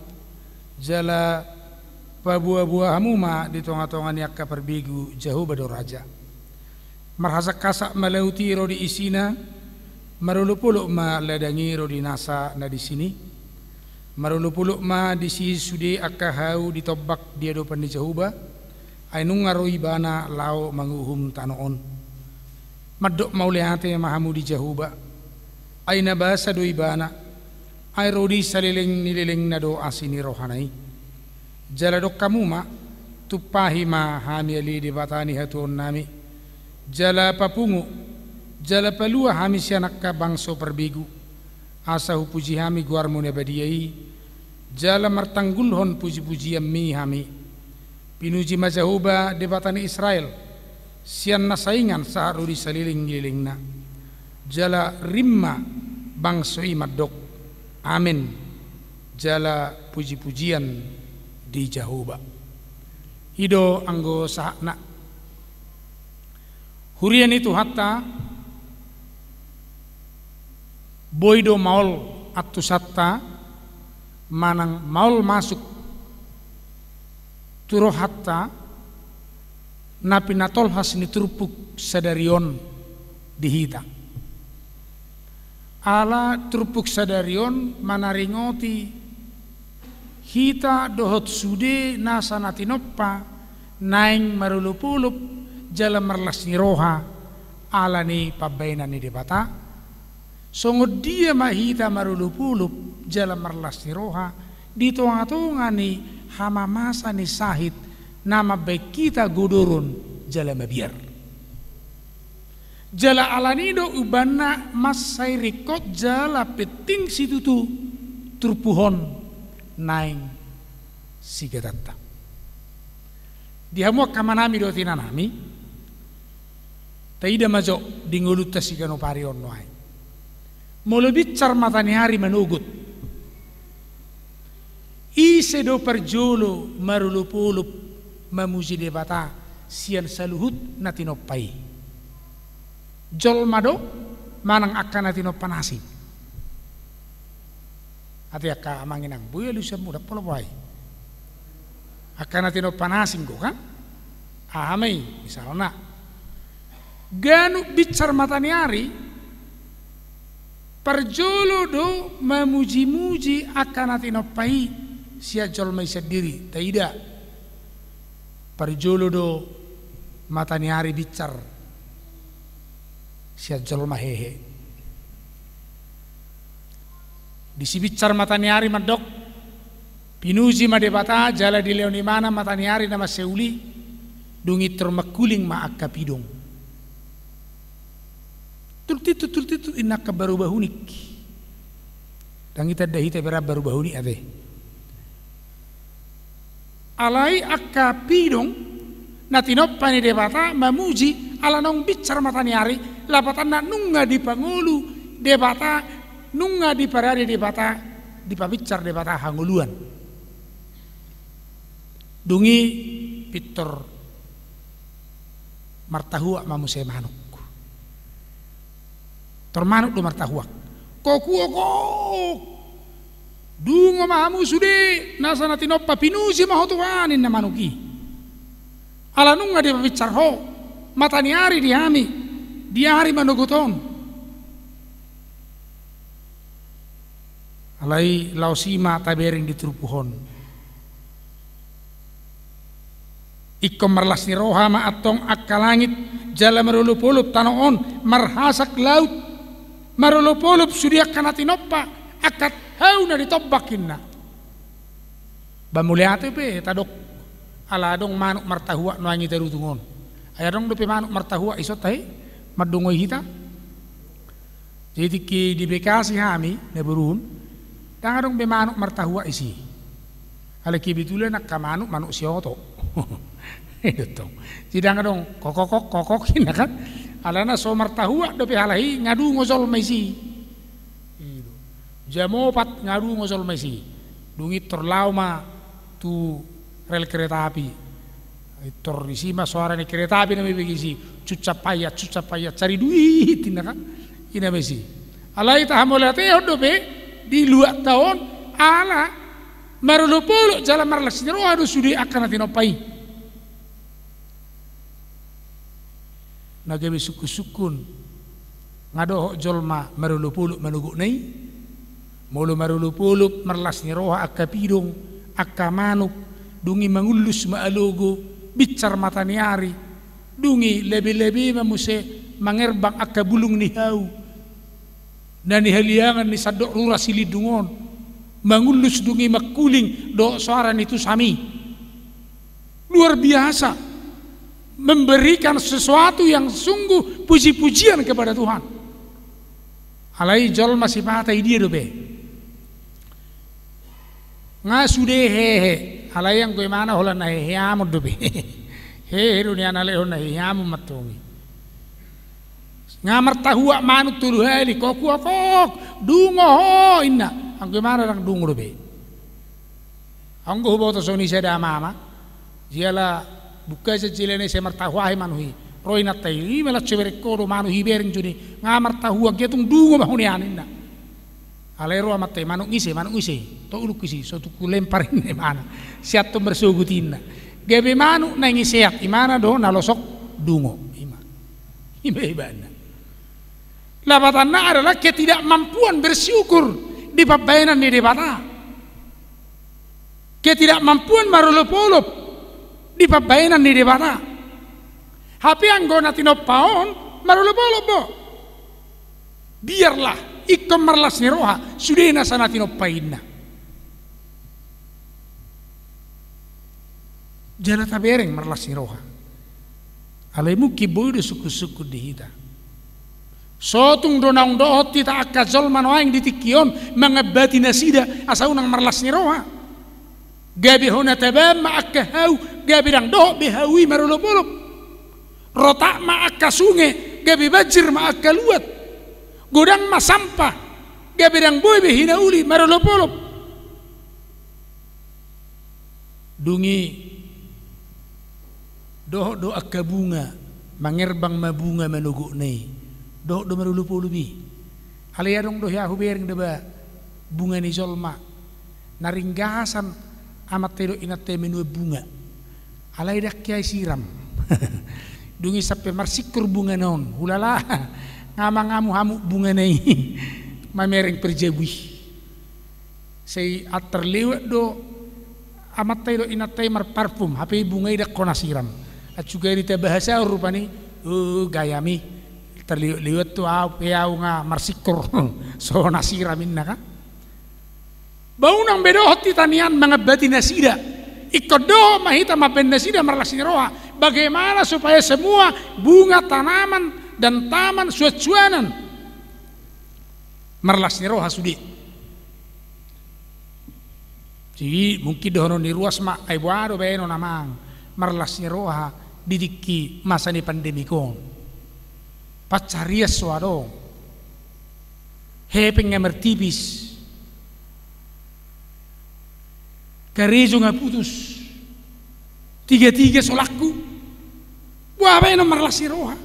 jala paboaboa hamu ma di tongatonga ni angka parbegu, Jahowa do raja. Marhasakhasak ma laut i ro di isina, marolopolop ma ladang i ro di nasa na disini. Marolopolop ma disi sude angka hau ditombak di adopan ni Jahowa, ai nunga ro ibana laho manguhum tano on. Mandok mauliate ma hamu di Jahowa, ai na basa do ibana, ai ro di saleleng ni lelengna do asi ni rohana i. Jala dok hamu ma, tumpahi ma hami ale Debata ni hatuaonnami, jala papungu, jala palua hami sian angka bangso parbegu, asa hupuji hami goarmu na badia i, jala martanggulhon pujipujianmi hami. Pinuji ma Jahowa Debata ni Israel, sian na saingan sahat ro di saleleng ni lelengna. Jala rim ma bangso i mandok, Amen. Jala pujipujian di Jahowa. I do anggo sahatna. Huria ni Tuhanta, boi do maol antusanta, manang maol masuk tu rohanta, na pinatolhas ni turpuk sadari on di hita. Ala turpuk sadari on manaringoti hita dohot sude nasa na tinompa naeng marolopolop jala marlas ni roha ala ni pambahenan ni Debata. Songon dia ma hita marolopolop jala marlas ni roha di tongatonga ni hamamasa ni sahit na mambahen hita godoron jala mabiar. Jala ala ni do umbahen na mansai ringkot jala penting situtu turpuk on naeng sigatanta. Di hamu angka amanami dohot inanami, taida ma jo di ngolunta siganup ari on nuaeng. Molo binsar mata ni ari manogot, ise do parjolo marolopolop mamuji Debata sian saluhut na tinompa i? Jolma do manang angka na tinompa na asing? Ate angka amang inang, boi alusanmu, ndang pola boha i. Angka na tinompa na asing do kan? Aha ma i, misalna, ganup binsar mata ni ari, parjolo do mamujimuji angka na tinompa i sian jolma i sandiri, taida. Parjolo do mata ni ari binsar sian jolma hehe. Disi binsar mata ni ari mandok, pinuji ma Debata, jala dilehon ibana mata ni ari na mansai uli, dung i tor mangkuling ma angka pidong. Tultitut, tultitut, inna angka baru bahunik. Ndang itanda hita berang baru bahunik ate. Alai angka pidong na tinompa ni Debata mamuji ala naung binsar mata ni ari, lapatanna nunga dipangolu Debata, nunga diparade Debata, dipabinsar Debata hangoluan. Dung i pintor martahuak ma muse manuk. Tor manuk do martahuak. Kokuokok! Dungo ma hamu sude nasa na tinompa, pinuji ma ho Tuhan, ninna manuk i. Ala nunga dipabinsar ho mata ni ari di hami di ari manogot on. Alai laos i ma tabereng di turpuk on. Ingkon marlas ni roha ma antong angka langit, jala marolopolop tano on, marhasak laut, marolopolop sude angka na tinompa, angka hau na ditombak, inna. Ba mauliate pe tadok, ala adong manuk martahuak nuaeng i tarutung on. Ai adong dope manuk martahuak ison tahe mandongoi hita. Jadi tingki di Bekasi hami na borun, ndang adong be manuk martahuak isi. Alai kebetulan angka manuk, manuk sioto. Jadi ndang adong kokokok, kokok, inna kan. Alana so martahuak dope halak i, nga dungo jolma isi. I do. Jam opat nga dungo jolma isi. Dung i tor laho ma tu rel kereta api. Tor disi ma soara ni kereta api na mebege isi, cucap payat, cucap payat, cari duit, inna kan. Inna ma isi. Alai tahamauliatehon dope di luatta on, ala marolopolop jala marlas ni roha do sude angka na tinompa i. Na gabe sungkunsungkun nga dohot jolma marolopolop manogotna i. Molo marolopolop, marlas ni roha angka pidong, angka manuk, dung i mangullus ma alogo, binsar mata ni ari, dung i lebelebe ma muse mangerbang angka bulung ni hau na nihaliangan ni sandok rura Silindung on, mangullus dung i mangkuling dohot soara ni tusam i. Luar biasa, memberikan sesuatu yang sungguh puji-pujian kepada Tuhan. Alai jolma sipata i dia dope? Nga sude hehe, alai anggo imana holan na heheamon dope. Hehe do nian, alai holan na heheamon mantong i. Nga martahuak manuk tolu hali, kok, kok, kok, dungo ho, inna. Anggo imana ndang dungo dope. Anggo huboto songon i sada amama, jala buka jala na i sai martahuak manuk i. Ro inanta i, ima las so bereng ho do manuk i, bereng jo ni, nga martahuak, ia tung dungo ma ho nian, inna. Alai ro amanta i, manuk ni ise, manuk ni ise, to uluk i si, so tung hulempar, inna imana. Sian tong marsogot, inna. Gabe manuk naeng iseat, imana do na losok dungo. Ima. Ima ibana. Lapatanna adalah ketidakmampuan bersyukur di pambaenan ni Debata. Ketidakmampuan marolopolop di pambaenan ni Debata. Hape anggo na tinompa on marolopolop do. Biarlah ingkon marlas ni roha, sude nasa na tinompa i, inna. Jala tabereng marlas ni roha. Alai mungkin boi do sungkun-sungkun di hita. Sotung do naung dohot hita angka jolma nuaeng di tingki on mangambati nasida asa unang marlas ni roha. Gabe hona taban ma angka hau, gabe ndang dohot be hau i marolopolop. Rotak ma angka sunge, gabe banjir ma angka luat. Godang ma sampah, gabe ndang boi be hinauli marolopolop. Dung i dohot do angka bunga, mangerbang ma bunga manogotna i, dohot do marolopolop i. Alai adong do hea hubereng daba bunga ni jolma na ringgasan amanta i dohot inanta i manuan bunga. Alai ndang hea siram. Dung i sampe marsingkur bungana on, hulala, nga mangamuk-amuk bungana i mamereng perjabu i. Sai antar lewat do amanta i dohot inanta i marparfum, hape bunga i ndang hona siram. Acu gari tabahasahon rupani, o, gayam i. Antar lewat-lewat tu au pe, au nga marsingkur, so hona siram, inna kan. Ba unang be dohot hita nian mangambati nasida. Ingkon dohot ma hita mambaen nasida marlas ni roha. Bagaimana supaya semua bunga tanaman dan taman suansuanan marlas ni roha sude. Jadi mungkin dohonon ni ruas ma, ai boha do baenon amang marlas ni roha di tingki masa ni pandemik on? Pansarian so adong. Hepeng nga martipis. Karejo nga putus. Tiga-tiga so laku. Boha baenon marlas ni roha?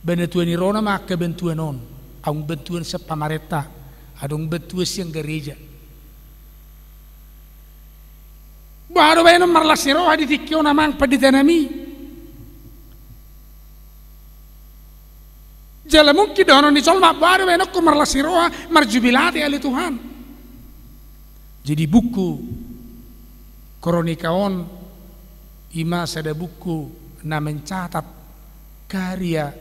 Ba na tua ni roha ma angka bantuan on. Adong bantuan sian pamarenta, adong bantuan sian gareja. Boha do baenon marlas ni roha di tingki on amang pandita nami? Jala mungkin dohonon ni jolma, boha do baenonku marlas ni roha marjubilate ale Tuhan? Jadi buku Kronika on ima sada buku na mencatat karya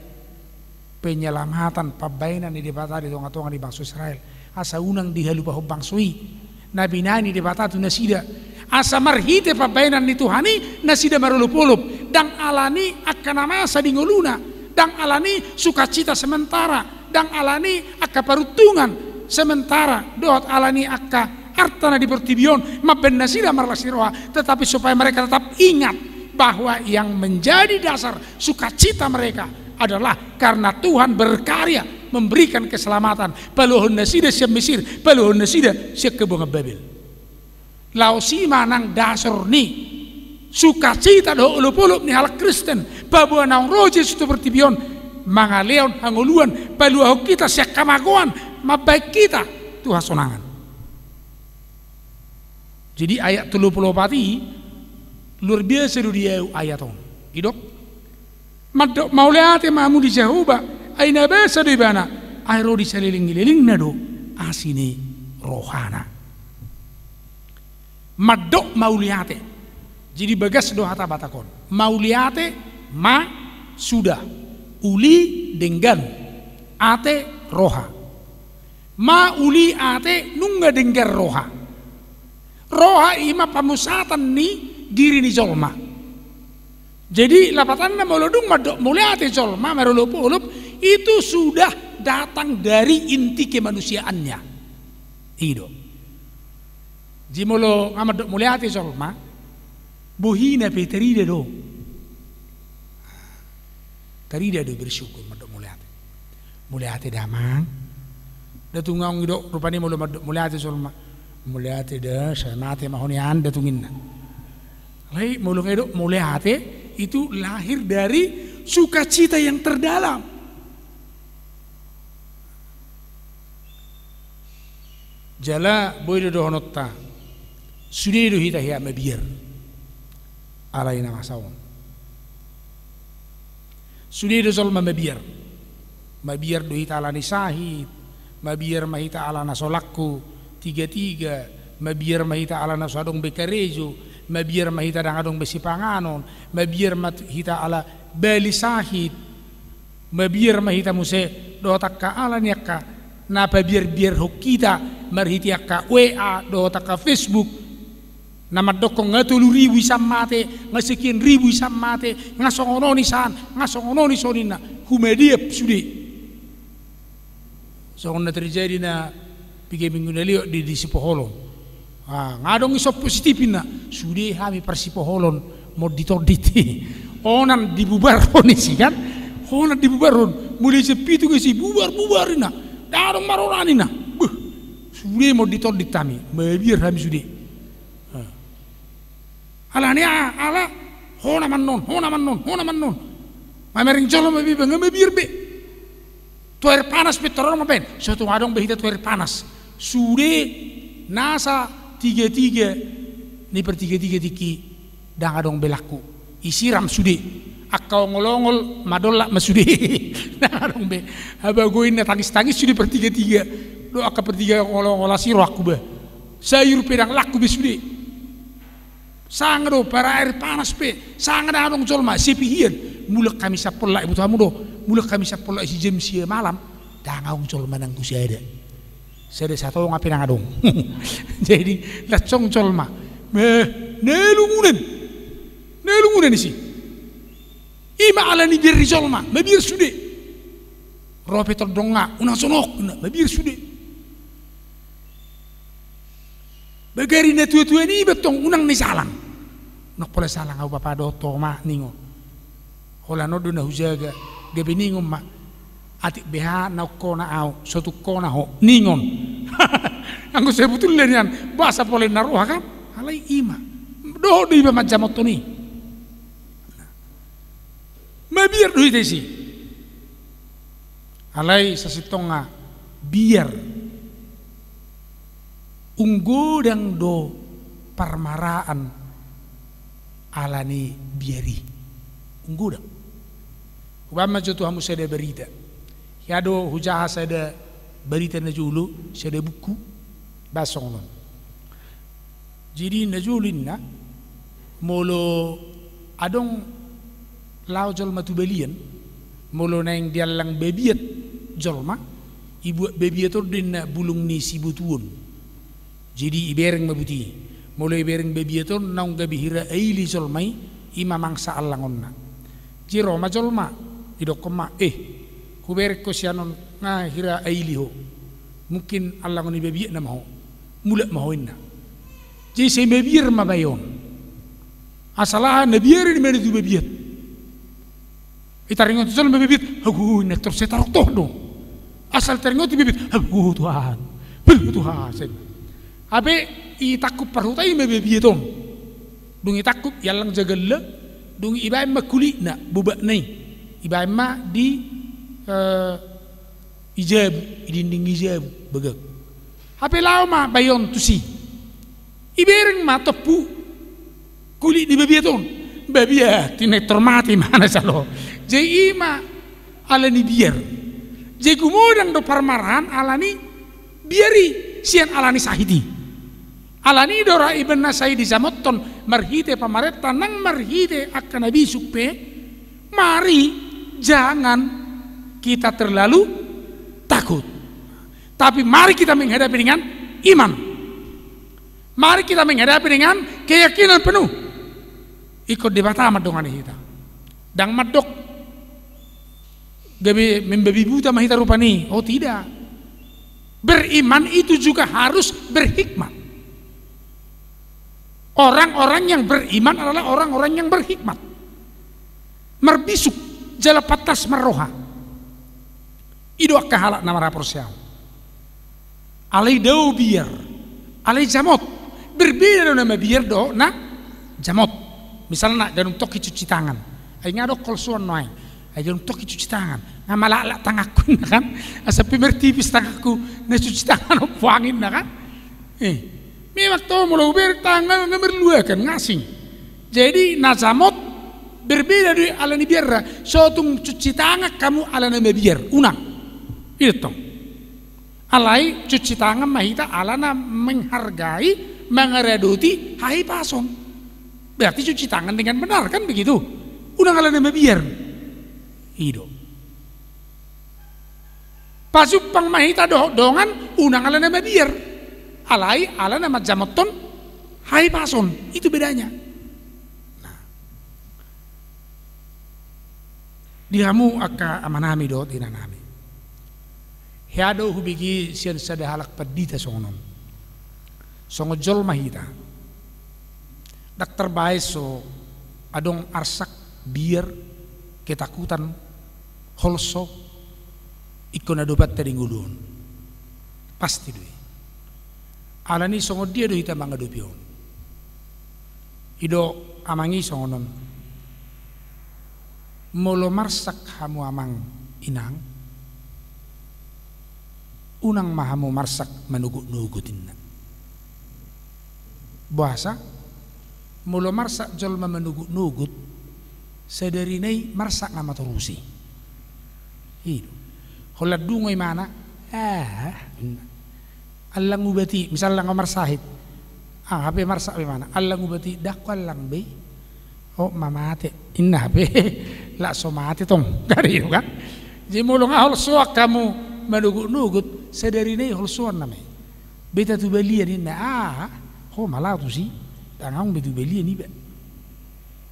penyelamatan pambaenan ni Debata di tonga-tonga ni bangso Israel, asa unang dihalupahon bangso i na binahen ni Debata tu nasida, asa marhite pambaenan ni Tuhan i nasida marolopolop, ndang alani angka na masa di ngoluna, ndang alani sukacita sementara, ndang alani angka paruntungan sementara, dohot alani angka arta na di portibi on mambaen nasida marlas ni roha, tetapi supaya mereka tetap ingat bahwa yang menjadi dasar sukacita mereka adalah karena Tuhan berkarya memberikan keselamatan, paluahon nasida sian Mesir, paluahon nasida sian habuangan Babel. Laos i ma nang dasor ni sukacita dohot olopolop ni halak Kristen, paboa naung ro Jesus tu portibi on mangalehon hangoluan, paluahon hita sian hamagoan, mambaen hita tu hasonangan. Jadi ayat tolu pulu opat i luar biasa do di au ayat on. Didok, mandok mauliate ma hamu di Jahowa, ai na basa do ibana, Ai ro di saleleng ni lelengna do asi ni rohana. Mandok mauliate. Jadi bagas do hata Batak on. Mauliate, ma, sudah. Uli, denggan. Ate, roha. Ma, uli, ate, nunga denggan roha. Roha i ma pamusatan ni diri ni jolma. Jadi lapatanna molo dung mandok mauliate jolma marolopolop, itu sudah datang dari inti kemanusiaannya. I do. Jadi molo nga mandok mauliate jolma, bohina pe tarida do. Tarida do bersyukur mandok mauliate. Mauliate da amang. Da tung aung i do rupani molo mandok mauliate jolma. Mauliate da, sai mate ma ho nian, da tung inna. Alai molo nga i do mauliate, itu lahir dari sukacita yang terdalam. Jala boi do dohononta, sude do hita hea mabiar. Alai na masa on. Sude do jolma mabiar. Mabiar do hita ala ni sahit, mabiar ma hita ala na so laku tiga-tiga, mabiar ma hita ala na so adong be karejo, mabiar ma hita ndang adong be sipanganon, mabiar ma hita ala bali sahit, mabiar ma hita muse dohot angka ala ni angka na pabiarbiarhon hita marhite angka W A dohot angka Facebook. Na mandokkon nga tolu ribu isan mate, nga sekian ribu isan mate, nga songon on isan, nga songon on ison inna, humadiap sude. Songon na terjadi na piga minggu na lewat di, di Sipoholon. Ah, nga adong ison positif inna, sude hami parsipoholon monditondit. Onan dibubarhon isi kan? Onan dibubarhon. Mulai jam pitu nga isi bubar, bubar inna. Ndang adong marolan inna. Beuh, sude monditondit hami. Mabiar hami sude. Ala ni aha, ala hona mannon, hona mannon, hona mannon. Mamereng jolo ma be, nga mabiar be. Tu air panas pe toror ma baen. So tung adong be hita tu air panas. Sude nasa tiga-tiga ni partiga-tiga tingki ndang adong be laku. Isiram sude. Angka ongol-ongol madolak ma sude. Ndang adong be. Habagoinna tangis-tangis sude partiga-tiga. Do angka partiga ongol-ongol asi rohangku ba. Sayur pe ndang laku be sude. Sanga do para air panas pe, sanga ndang adong jolma, sepi hian. Mulak hami sampulu, iboto hamu do, mulak hami sampulu isi jam sia malam, ndang adong jolma nanggo sada. Sada satonga pe ndang adong. Jadi, lansong jolma. Meh, na lungunan. Na lungunan isi. I ma ala ni biar ni jolma, mabiar sude. Ro pe tondong nga, unang sonok, na, mabiar sude. Bagari na tua-tua ni iba tong unang ni salang. Unang pola salang au bapa dohot oma ningon. Holan on do na hujaga, gabe ningon ma. Atik beha na ungkona au, so tungkona ho, ningon. Anggo sebetulna nian, boasa pola inna roha kan? Alai i ma. Dohot do iba manjamothon i. Mabiar do hita isi. Alai sasintongna biar. Unggodang do parmaraan ala ni biar i. Unggodang. Hubaen ma jo tu hamu sada barita. Hea do hujaha sada barita na jolo, sada buku. Ba songon on. Jadi na jolo inna, molo adong laho jolma tu balian, molo naeng diallang babiat jolma, ibuat babiat on do inna bulung ni sibotuon. Jadi ibereng ma buti. Molo ibereng babiat on naung gabe hira aili jolma i, i ma mangsa allangonna. Jadi ro ma jolma, didokkon ma, eh, hubereng ho sian on nga hira aili ho. Mungkin allangon ni babiat nama ho. Mulak ma ho inna. Jadi sai mabiar ma bae on. Asal aha na biar i ma na tu babiat. Itaringot jolma babiat, hagu inna tor sai taroktoh do. Asal taringot babiat, hagu Tuhan. Hagu Tuhan. Sai. Hape itangkup parhuta i ma babiat on. Dung itangkup, iallang jagalna, dung ibaen ma kulitna, bobakna i. Ibaen ma di, eh, i jabu, i dinding ni jabu, bagak. Hape laho ma bae on tusi. Ibereng ma tompu kulit ni babiat on. Babiat, inna tor mate ma na salo. Jadi i ma ala ni biar. Jadi gumodang do parmarahan alani biar i, sian alani sahit i. Alani do ra ibaen na sai dijamothon marhite pamarenta nang marhite angka na bisuk pe, mari jangan kita terlalu takut. Tapi mari kita menghadapi dengan iman. Mari kita menghadapi dengan keyakinan penuh. Ingkon Debata mandongani hita. Ndang mandok gabe membabi buta ma hita rupani. Oh, tidak. Beriman itu juga harus berhikmat. Orang-orang yang beriman adalah orang-orang yang berhikmat. Marbisuk, jala pantas marroha. I do angka halak na marhaporseaon. Alai dao biar, alai jamot. Berbeda do na mabiar dohot na jamot. Misalna, ganup tongki cuci tangan. Ai nga adong holsoan nuaeng. Ai ganup tongki cuci tangan. Nga malaklak tanganku inna kan. Asa pe martipis tanganku na cuci tangan ompu angin na kan. Eh, memang tong molo hubereng tangan nga marluakan, nga asing. Jadi na jamot berbeda do i alani biarna. So tung cuci tangan hamu alana mabiar, unang. I do tong. Alai cuci tangan ma hita alana menghargai, mangaradoti hahipason. Berarti cuci tangan dengan benar, kan begitu? Unang alana mabiar. I do. Pajumpang ma hita dohot dongan, unang alana mabiar. Alai alana manjamothon hahipason. Itu bedanya. Nah. Di hamu angka amanami dohot inanami. Hea do hubege sian sada halak pandita songon on. Songon jolma hita. Ndang tarbaen so adong arsak, biar, ketakutan, holso, ingkon adopanta di ngolu on. Pasti do i. Alani songon dia do hita mangadopi on. I do amang i songon on. Molo marsak hamu amang inang, unang ma hamu marsak manogot-nogot inna. Boasa? Molo marsak jolma manogot-nogot, sadari na i marsak nga matorusi. I do. Holan dungo imana, ah, allang ubat i, misalna nga marsahit. Ah, hape marsak be imana, allang ubat i, ndang huallang be. Oh, mamate. Inna hape, lak so mate tong. Gari do kan. Jadi molo nga holsoan hamu manogot-nogot, sadari na i holsoan nama i. Beta tu balian inna, ah, ho ma laho tusi, tangaung be tu balian iba.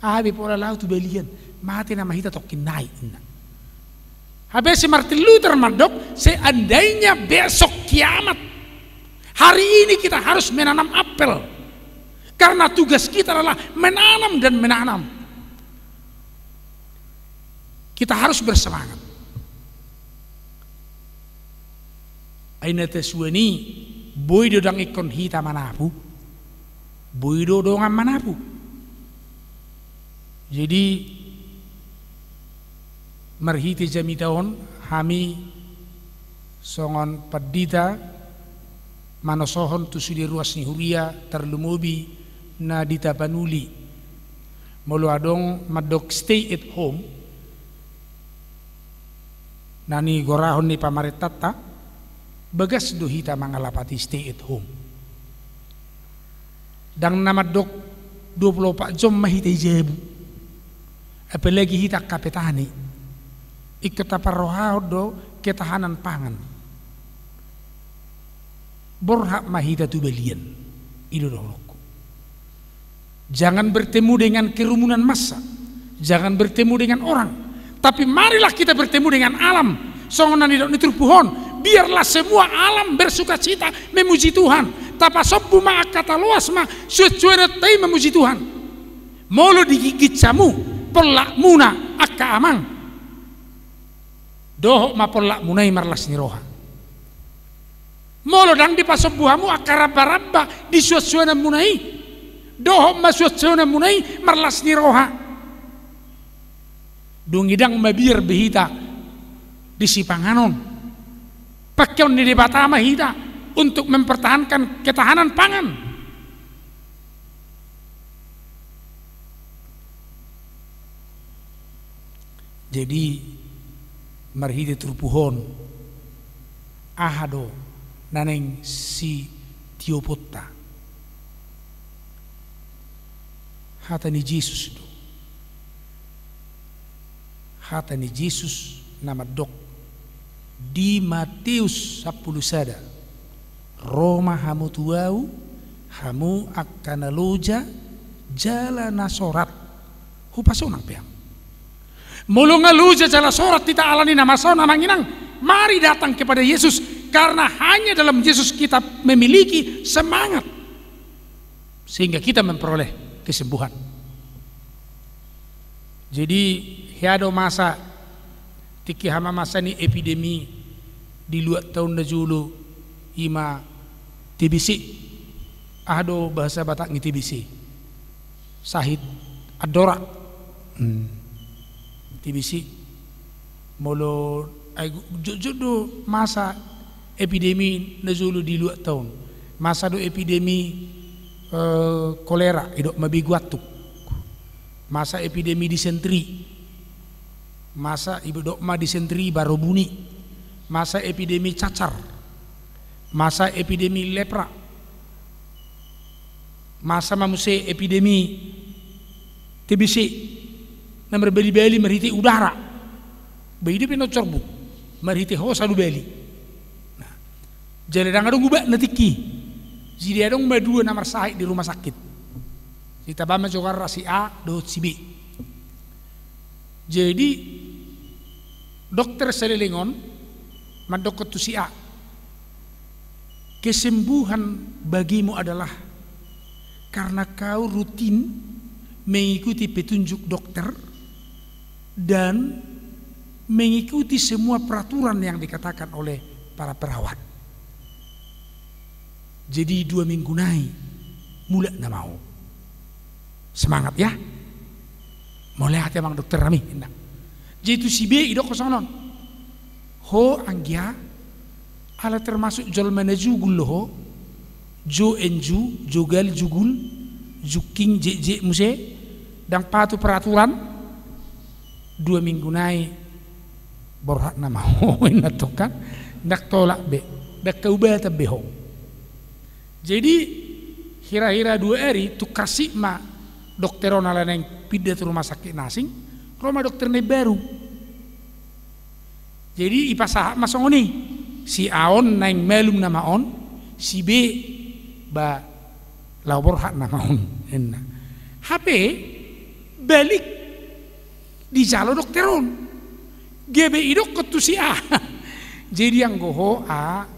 Ah, be pola laho tu balian, mate nama hita tongkin nai inna. Hape si Martin Luther mandok, seandainya besok kiamat, hari ini kita harus menanam apel. Karena tugas kita adalah menanam dan menanam. Kita harus bersemangat. Ai na tasuan i, boi do ndang ingkon hita manapu, boi do dongan manapu. Jadi, marhite jamita on, hami songon pandita, manosohon tu sude ruas ni huria, tarlumobi na di Tapanuli. Molo adong mandok stay at home, na nigorahon ni pamarentanta, bagas do hita mangalapati stay at home. Ndang na mandok dua puluh opat jom ma hita i jabu. Apalagi hita angka petani. Ingkon taparrohahon do ketahanan pangan. Borhat ma hita tu balian. I do dohononku. Jangan bertemu dengan kerumunan massa. Jangan bertemu dengan orang. Tapi marilah kita bertemu dengan alam. Songon na nidok ni turpuk on, biarlah semua alam bersukacita memuji Tuhan. Tapasombu ma angka taloas ma suansuanonta i memuji Tuhan. Molo digigit hamu pollakmuna angka amang, dohot ma pollakmuna i marlas ni roha. Molo ndang dipasombu hamu angka rambaramba di suansuanonmuna i, dohot ma suansuanonmuna i marlas ni roha. Dung i ndang mabiar be hita di sipanganon. Pakeon ni Debata ma hita untuk mempertahankan ketahanan pangan. Jadi, marhite turpuk on, Aha do na naeng sitioponta? Hata ni Jesus do. Hata ni Jesus na mandok di Mateus sampulu sada, "Ro ma hamu tu Ahu, hamu angka na loja jala na sorat, hupasonang pe Ahu." Molo nga loja jala sorat hita alani na masa on, amang inang, mari datang kepada Yesus, karena hanya dalam Yesus kita memiliki semangat sehingga kita memperoleh kesembuhan. Jadi, hea do masa, tingki hami ma masa ni epidemi di luat taon na jolo, i ma T B C. Aha do bahasa Batak ni T B C? Sahit andora. Hmm. T B C. Molo, ai, jotjot do masa epidemi na jolo di luat taon. Masa do epidemi, eh, kolera, idok ma begu antuk. Masa epidemi disentri. Masa, idok ma disentri, baro buni. Masa epidemi cacar. Masa epidemi lepra. Masa ma muse epidemi T B C na marbali-bali marhite udara. Ba i dope na corbuk, marhite hosa do bali. Nah, jala ndang adong ubatna tingki. Jadi adong ma dua na marsahit di rumah sakit. Jadi taba ma jogarna si A dohot si B. Jadi, dokter saleleng on mandokkon tu si A, "Kesembuhan bagimu adalah karena kau rutin mengikuti petunjuk dokter dan mengikuti semua peraturan yang dikatakan oleh para perawat. Jadi dua minggu nai mulak nama ho. Semangat ya. Mauliate amang dokter nami," ninna. Jadi tu si B idokkon songon on, "Ho anggia, ala termasuk jolma na jugul do ho, jo enju, jogal, jugul, jungking, jekjek muse, ndang patuh peraturan, dua minggu nai borhat nama ho," ninna tong kan, "ndang tolap be, ndang haubatan be ho." Jadi hira-hira dua ari, tung karsip ma dokter on ala naeng pinda tu rumah sakit na asing, ro ma dokter na imbaru. Jadi ipasahat ma songon i, si A on naeng malum nama on, si B ba laho borhat nama on, ninna. Hape balik dijalo dokter on. Gabe idokkon tu si A, "Jadi anggo ho A,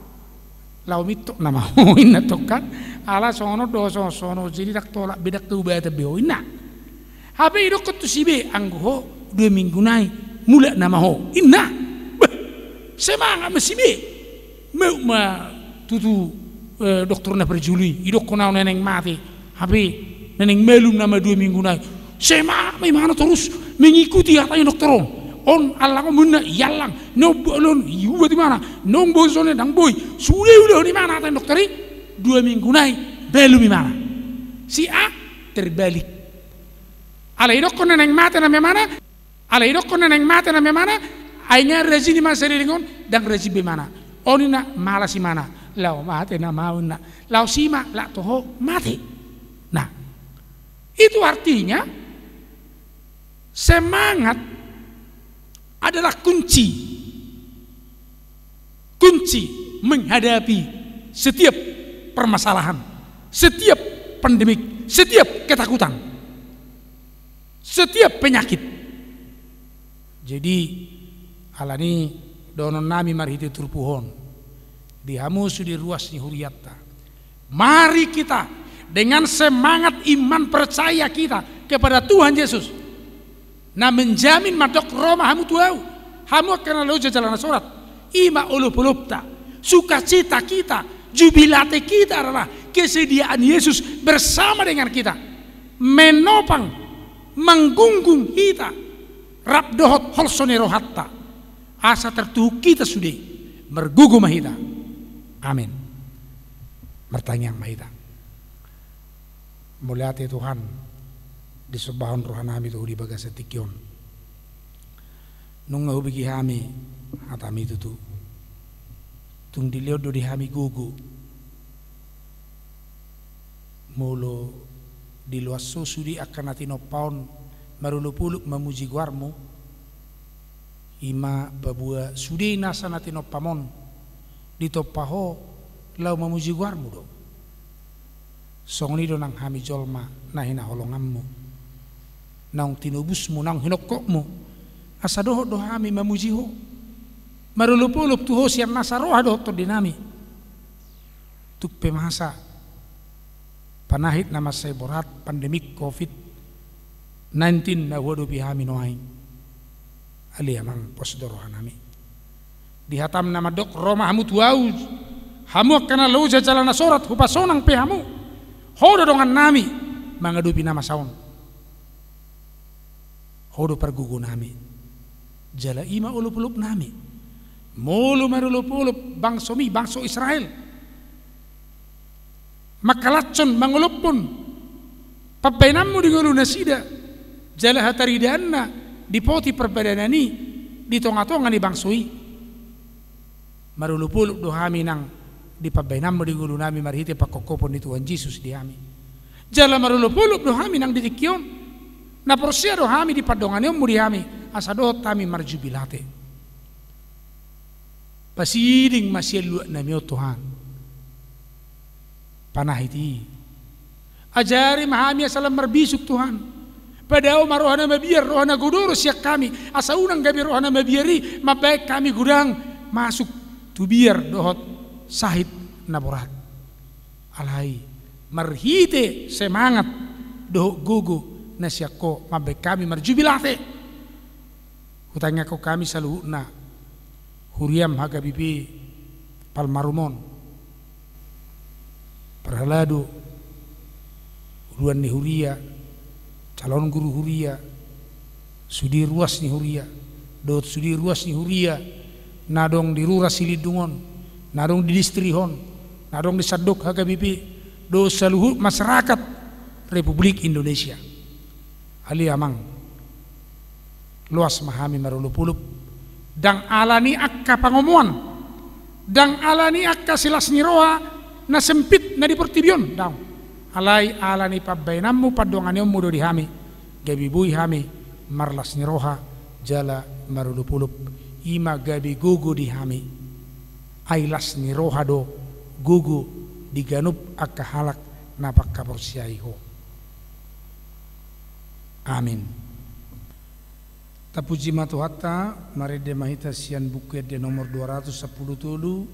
laho mintok nama ho," ninna tong kan, "ala songon on do, songon, songon on, jadi ndang tolap be, ndang haubatan be ho," ninna. Hape idokkon tu si B, "Anggo ho dua minggu nai mulak nama ho," ninna. Bah, semangat ma si B. Maup ma tutu, eh, dokter na parjolo i, "Idokkon au na naeng mate, hape na naeng malum nama dua minggu nai." Semangat ma imana torus mengikuti hata ni dokter on. On allang on ma ninna, iallang, naung boi on iubat imana, naung boi songon i ndang boi. Sude ulahon imana hata ni dokter i, dua minggu nai malum imana. Si A terbalik. Ala idokkon na naeng mate nama imana, ala idokkon na naeng mate nama imana, ai nga rajin imana saleleng on, ndang rajin be imana. On ninna, malas imana, "Laho mate nama au," ninna. "Laos i ma, lak toho mate." Nah, itu artinya semangat adalah kunci, kunci menghadapi setiap permasalahan, setiap pandemik, setiap ketakutan, setiap penyakit. Jadi, alani dohonon nami marhite turpuk on, di hamu sude ruas ni hurianta, mari kita dengan semangat iman percaya kita kepada Tuhan Yesus, na menjamin mandok, "Ro ma hamu tu Ahu, hamu angka na loja jala na sorat." I ma olopolopta, sukacita kita, jubilate kita adalah kesediaan Yesus bersama dengan kita, menopang, manggunggung hita, rap dohot holso ni rohanta, asa tartuhuk hita sude, margogo ma hita. Amin. Martangiang ma hita. Mauliate Tuhan, disombahon rohanami tu Ho di bagasan tingki on. Nunga hubege hami hataMi tutu. Tung dilehon do di hami gogo. Molo diloas ho sude angka na tinompa on marolopolop mamuji goarmu, i ma paboa sude nasa na tinompam on ditompa ho laho mamuji goarmu do. Songon i do nang hami jolma na hinaholonganmu, naung tinobusmu, naung hinongkokmu, asa dohot do hami mamuji ho, marolopolop tu ho sian nasa roha dohot tondinami. Tung pe masa panahit na mansai borat pandemi covid nineteen na huadopi hami nuaeng. Ale Amang, pos do rohanami. Di hatam na mandok, ro ma hamu tu ahu, hamu angka na loja jala na sorat, hupasonang pe hamu. Ho do dongannami mangadopi na masa on. Ho do pargogonami. Jala i ma olopolopnami. Molo marolopolop bangsomi, bangso Israel, mangkalashon, mangolophon pambahenanmu di ngolu nasida, jala hataridaanna dipoti parbadanan i di tongatonga ni bangso i. Marolopolop do hami nang di pambahenanmu di ngolunami marhite pangkophopon ni Tuhan Jesus di hami. Jala marolopolop do hami nang di tingki on. Na porsea do hami di pandonganionmu di hami, asa dohot hami marjubilate. Pasiding ma sian luatnami on, Tuhan. Panahit i. Ajari ma hami asa lam marbisuk, Tuhan. Padao ma roha na mabiar, roha na godoro sian hami, asa unang gabe roha na mabiar i mambahen hami godang masuk tu biar dohot sahit na borat. Alai marhite semangat dohot gogo na sian Ho mambahen hami marjubilate. Hutangiangkon hami saluhutna, huriam H K B P Palmarum on, parhalado, uluan ni huria, calon guru huria, sude ruas ni huria, dohot sude ruas ni huria na adong di Rura Silindung on, na adong di distrik on, na adong di sandok H K B P, dohot saluhut masyarakat Republik Indonesia. Ale Amang, loas ma hami marolopolop, ndang ala ni angka pangomoan, ndang ala ni angka silas ni roha na sempit na di portibi on, daong. Alai ala ni pambahenanmu, pandonganionmu do di hami, gabe boi hami marlas ni roha jala marolopolop, i ma gabe gogo di hami. Ai las ni roha do gogo di ganup angka halak na panghaporseai Ho. Amin. Tapuji ma Tuhanta, marende ma hita sian Buku Ende nomor dua ratus sampulu tolu,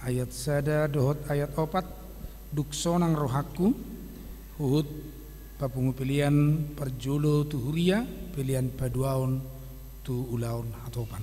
ayat sada dohot ayat opat. Dung sonang rohangku, huhut papungu pelean parjolo tu huria, pelean paduahon tu ulaon hatopan.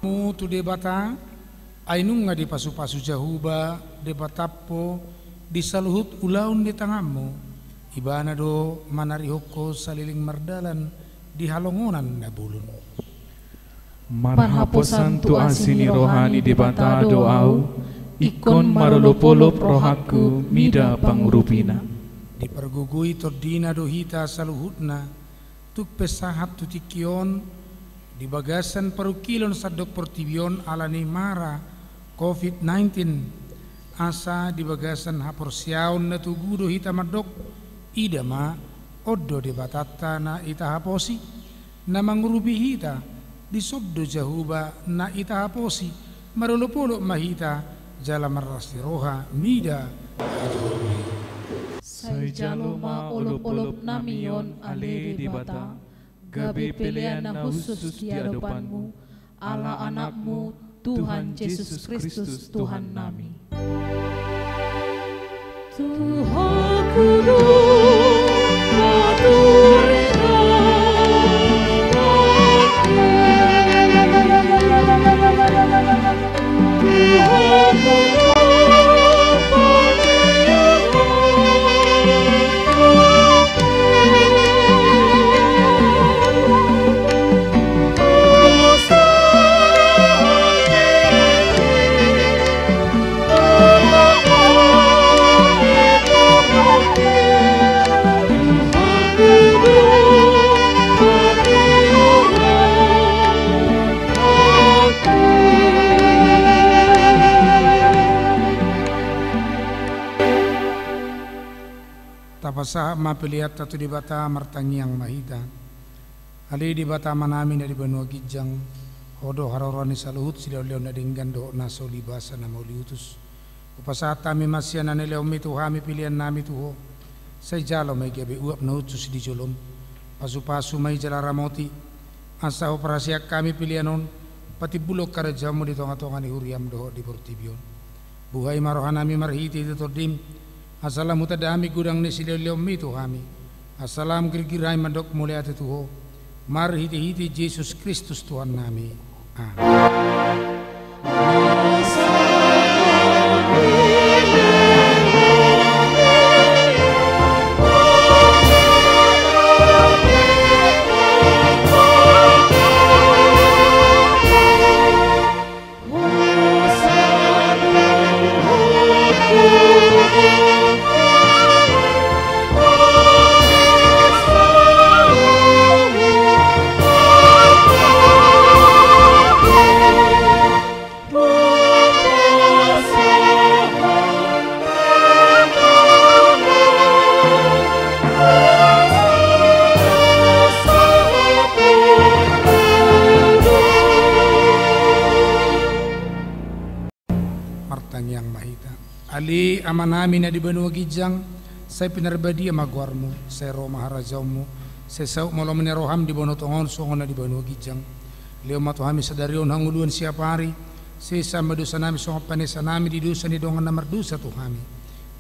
Mu tu Debata, ai nunga dipasupasu Jahowa Debatampo di saluhut ulaon ni tanganmu. Ibana do manarihon ho saleleng mardalan di halongonan na bolon. Marhaposan tu asi ni roha ni Debata do ahu, ingkon marolopolop rohangku mida pangurupina. Dipargogoi tondina do hita saluhutna, tung pe sahat tu tingki on, di bagasan parungkilon sandok portibi on ala ni mara covid nineteen, asa di bagasan haporseaon na togu do hita mandok, ida ma, on do Debatanta na itahaposi, na mangurupi hita, dison do Jahowa na itahaposi, marolopolop ma hita, jala marlas ni roha mida. Sai jalo ma olopolopnami on ale Debata, gabe pelean na hushus di adopanmu, ala Anakmu, Tuhan Jesus Kristus, Tuhannami. Tuhan, ku do paturina. Tapasahat ma peleanta tu Debata, martangiang ma hita. Ale Debata Amanami na di banua ginjang, Ho do haroroan ni saluhut silehonlehon na denggan dohot na so ulibasa na mauliutus. Hupasahat hami ma sian na nilehonmi tu hami peleannami tu Ho. Sai jalo ma i gabe uap na hushus di jolom. Pasupasu ma i jala ramoti, asa huparhaseang hami pelean on patimbulhon harajaonmu di tongatonga ni huriam dohot di portibi on. Buhai ma rohanami marhitehite Tondim, asa lam hutanda hami godang ni silehonlehonmi tu hami, asa lam girgir hami mandok mauliate tu Ho, marhitehite Jesus Kristus Tuhannami. Amen. Martangiang ma hita. Ale Amanami na di banua ginjang, sai pinarbadia ma goarmu, sai ro ma harajaonmu, sai saut ma lomo ni roham di banua tonga on songon na di banua ginjang. Lehon ma tu hami sadari on hangoluan siapari, sesa ma dosanami songon panesanami di dosa ni dongan na mardosa tu hami.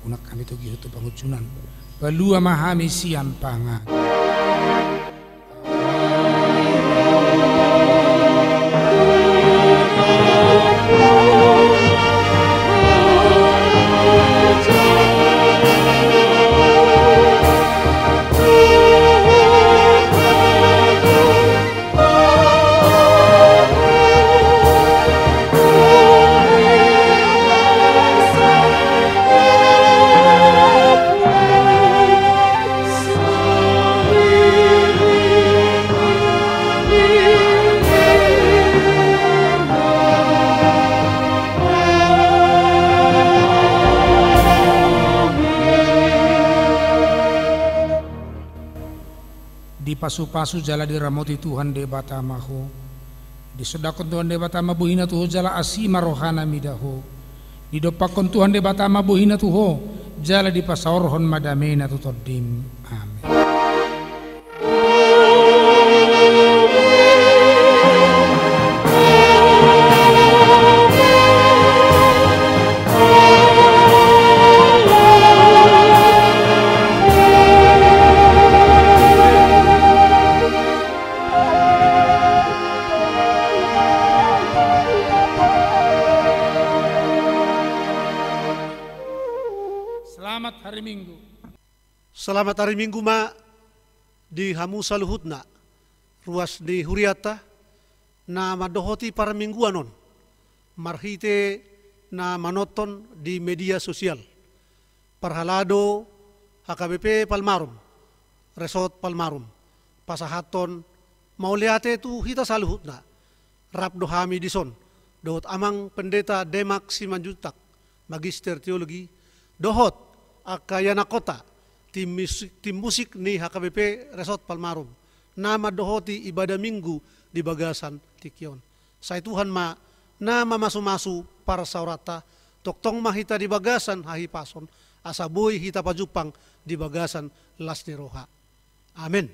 Unang hami togihon tu pangunjunan, palua ma hami sian pangan. Dipasupasu jala diramoti Tuhan Debata ma ho. Disondangkon Tuhan Debata ma bohina tu ho jala asi ma rohana mida ho. Didompakkon Tuhan Debata ma bohina tu ho, jala dipasaorhon ma damena tu tondim. Amen. Selamat hari Minggu ma di hamu saluhutna, ruas ni hurianta, na mandohoti parmingguan on, marhite na manonton di media sosial. Parhalado H K B P Palmarum, Resort Palmarum, pasahathon mauliate tu hita saluhutna. Rap do hami dison dohot Amang Pendeta Demak Simanjuntak, Magister Teologi, dohot angka ianakhonta, tim musik, tim musik ni H K B P Resort Palmarum, na mandohoti ibadah Minggu di bagasan tingki on. Sai Tuhan ma na mamasumasu parsaoranta, tongtong ma hita di bagasan hahipason, asa boi hita pajumpang di bagasan las ni roha. Amen.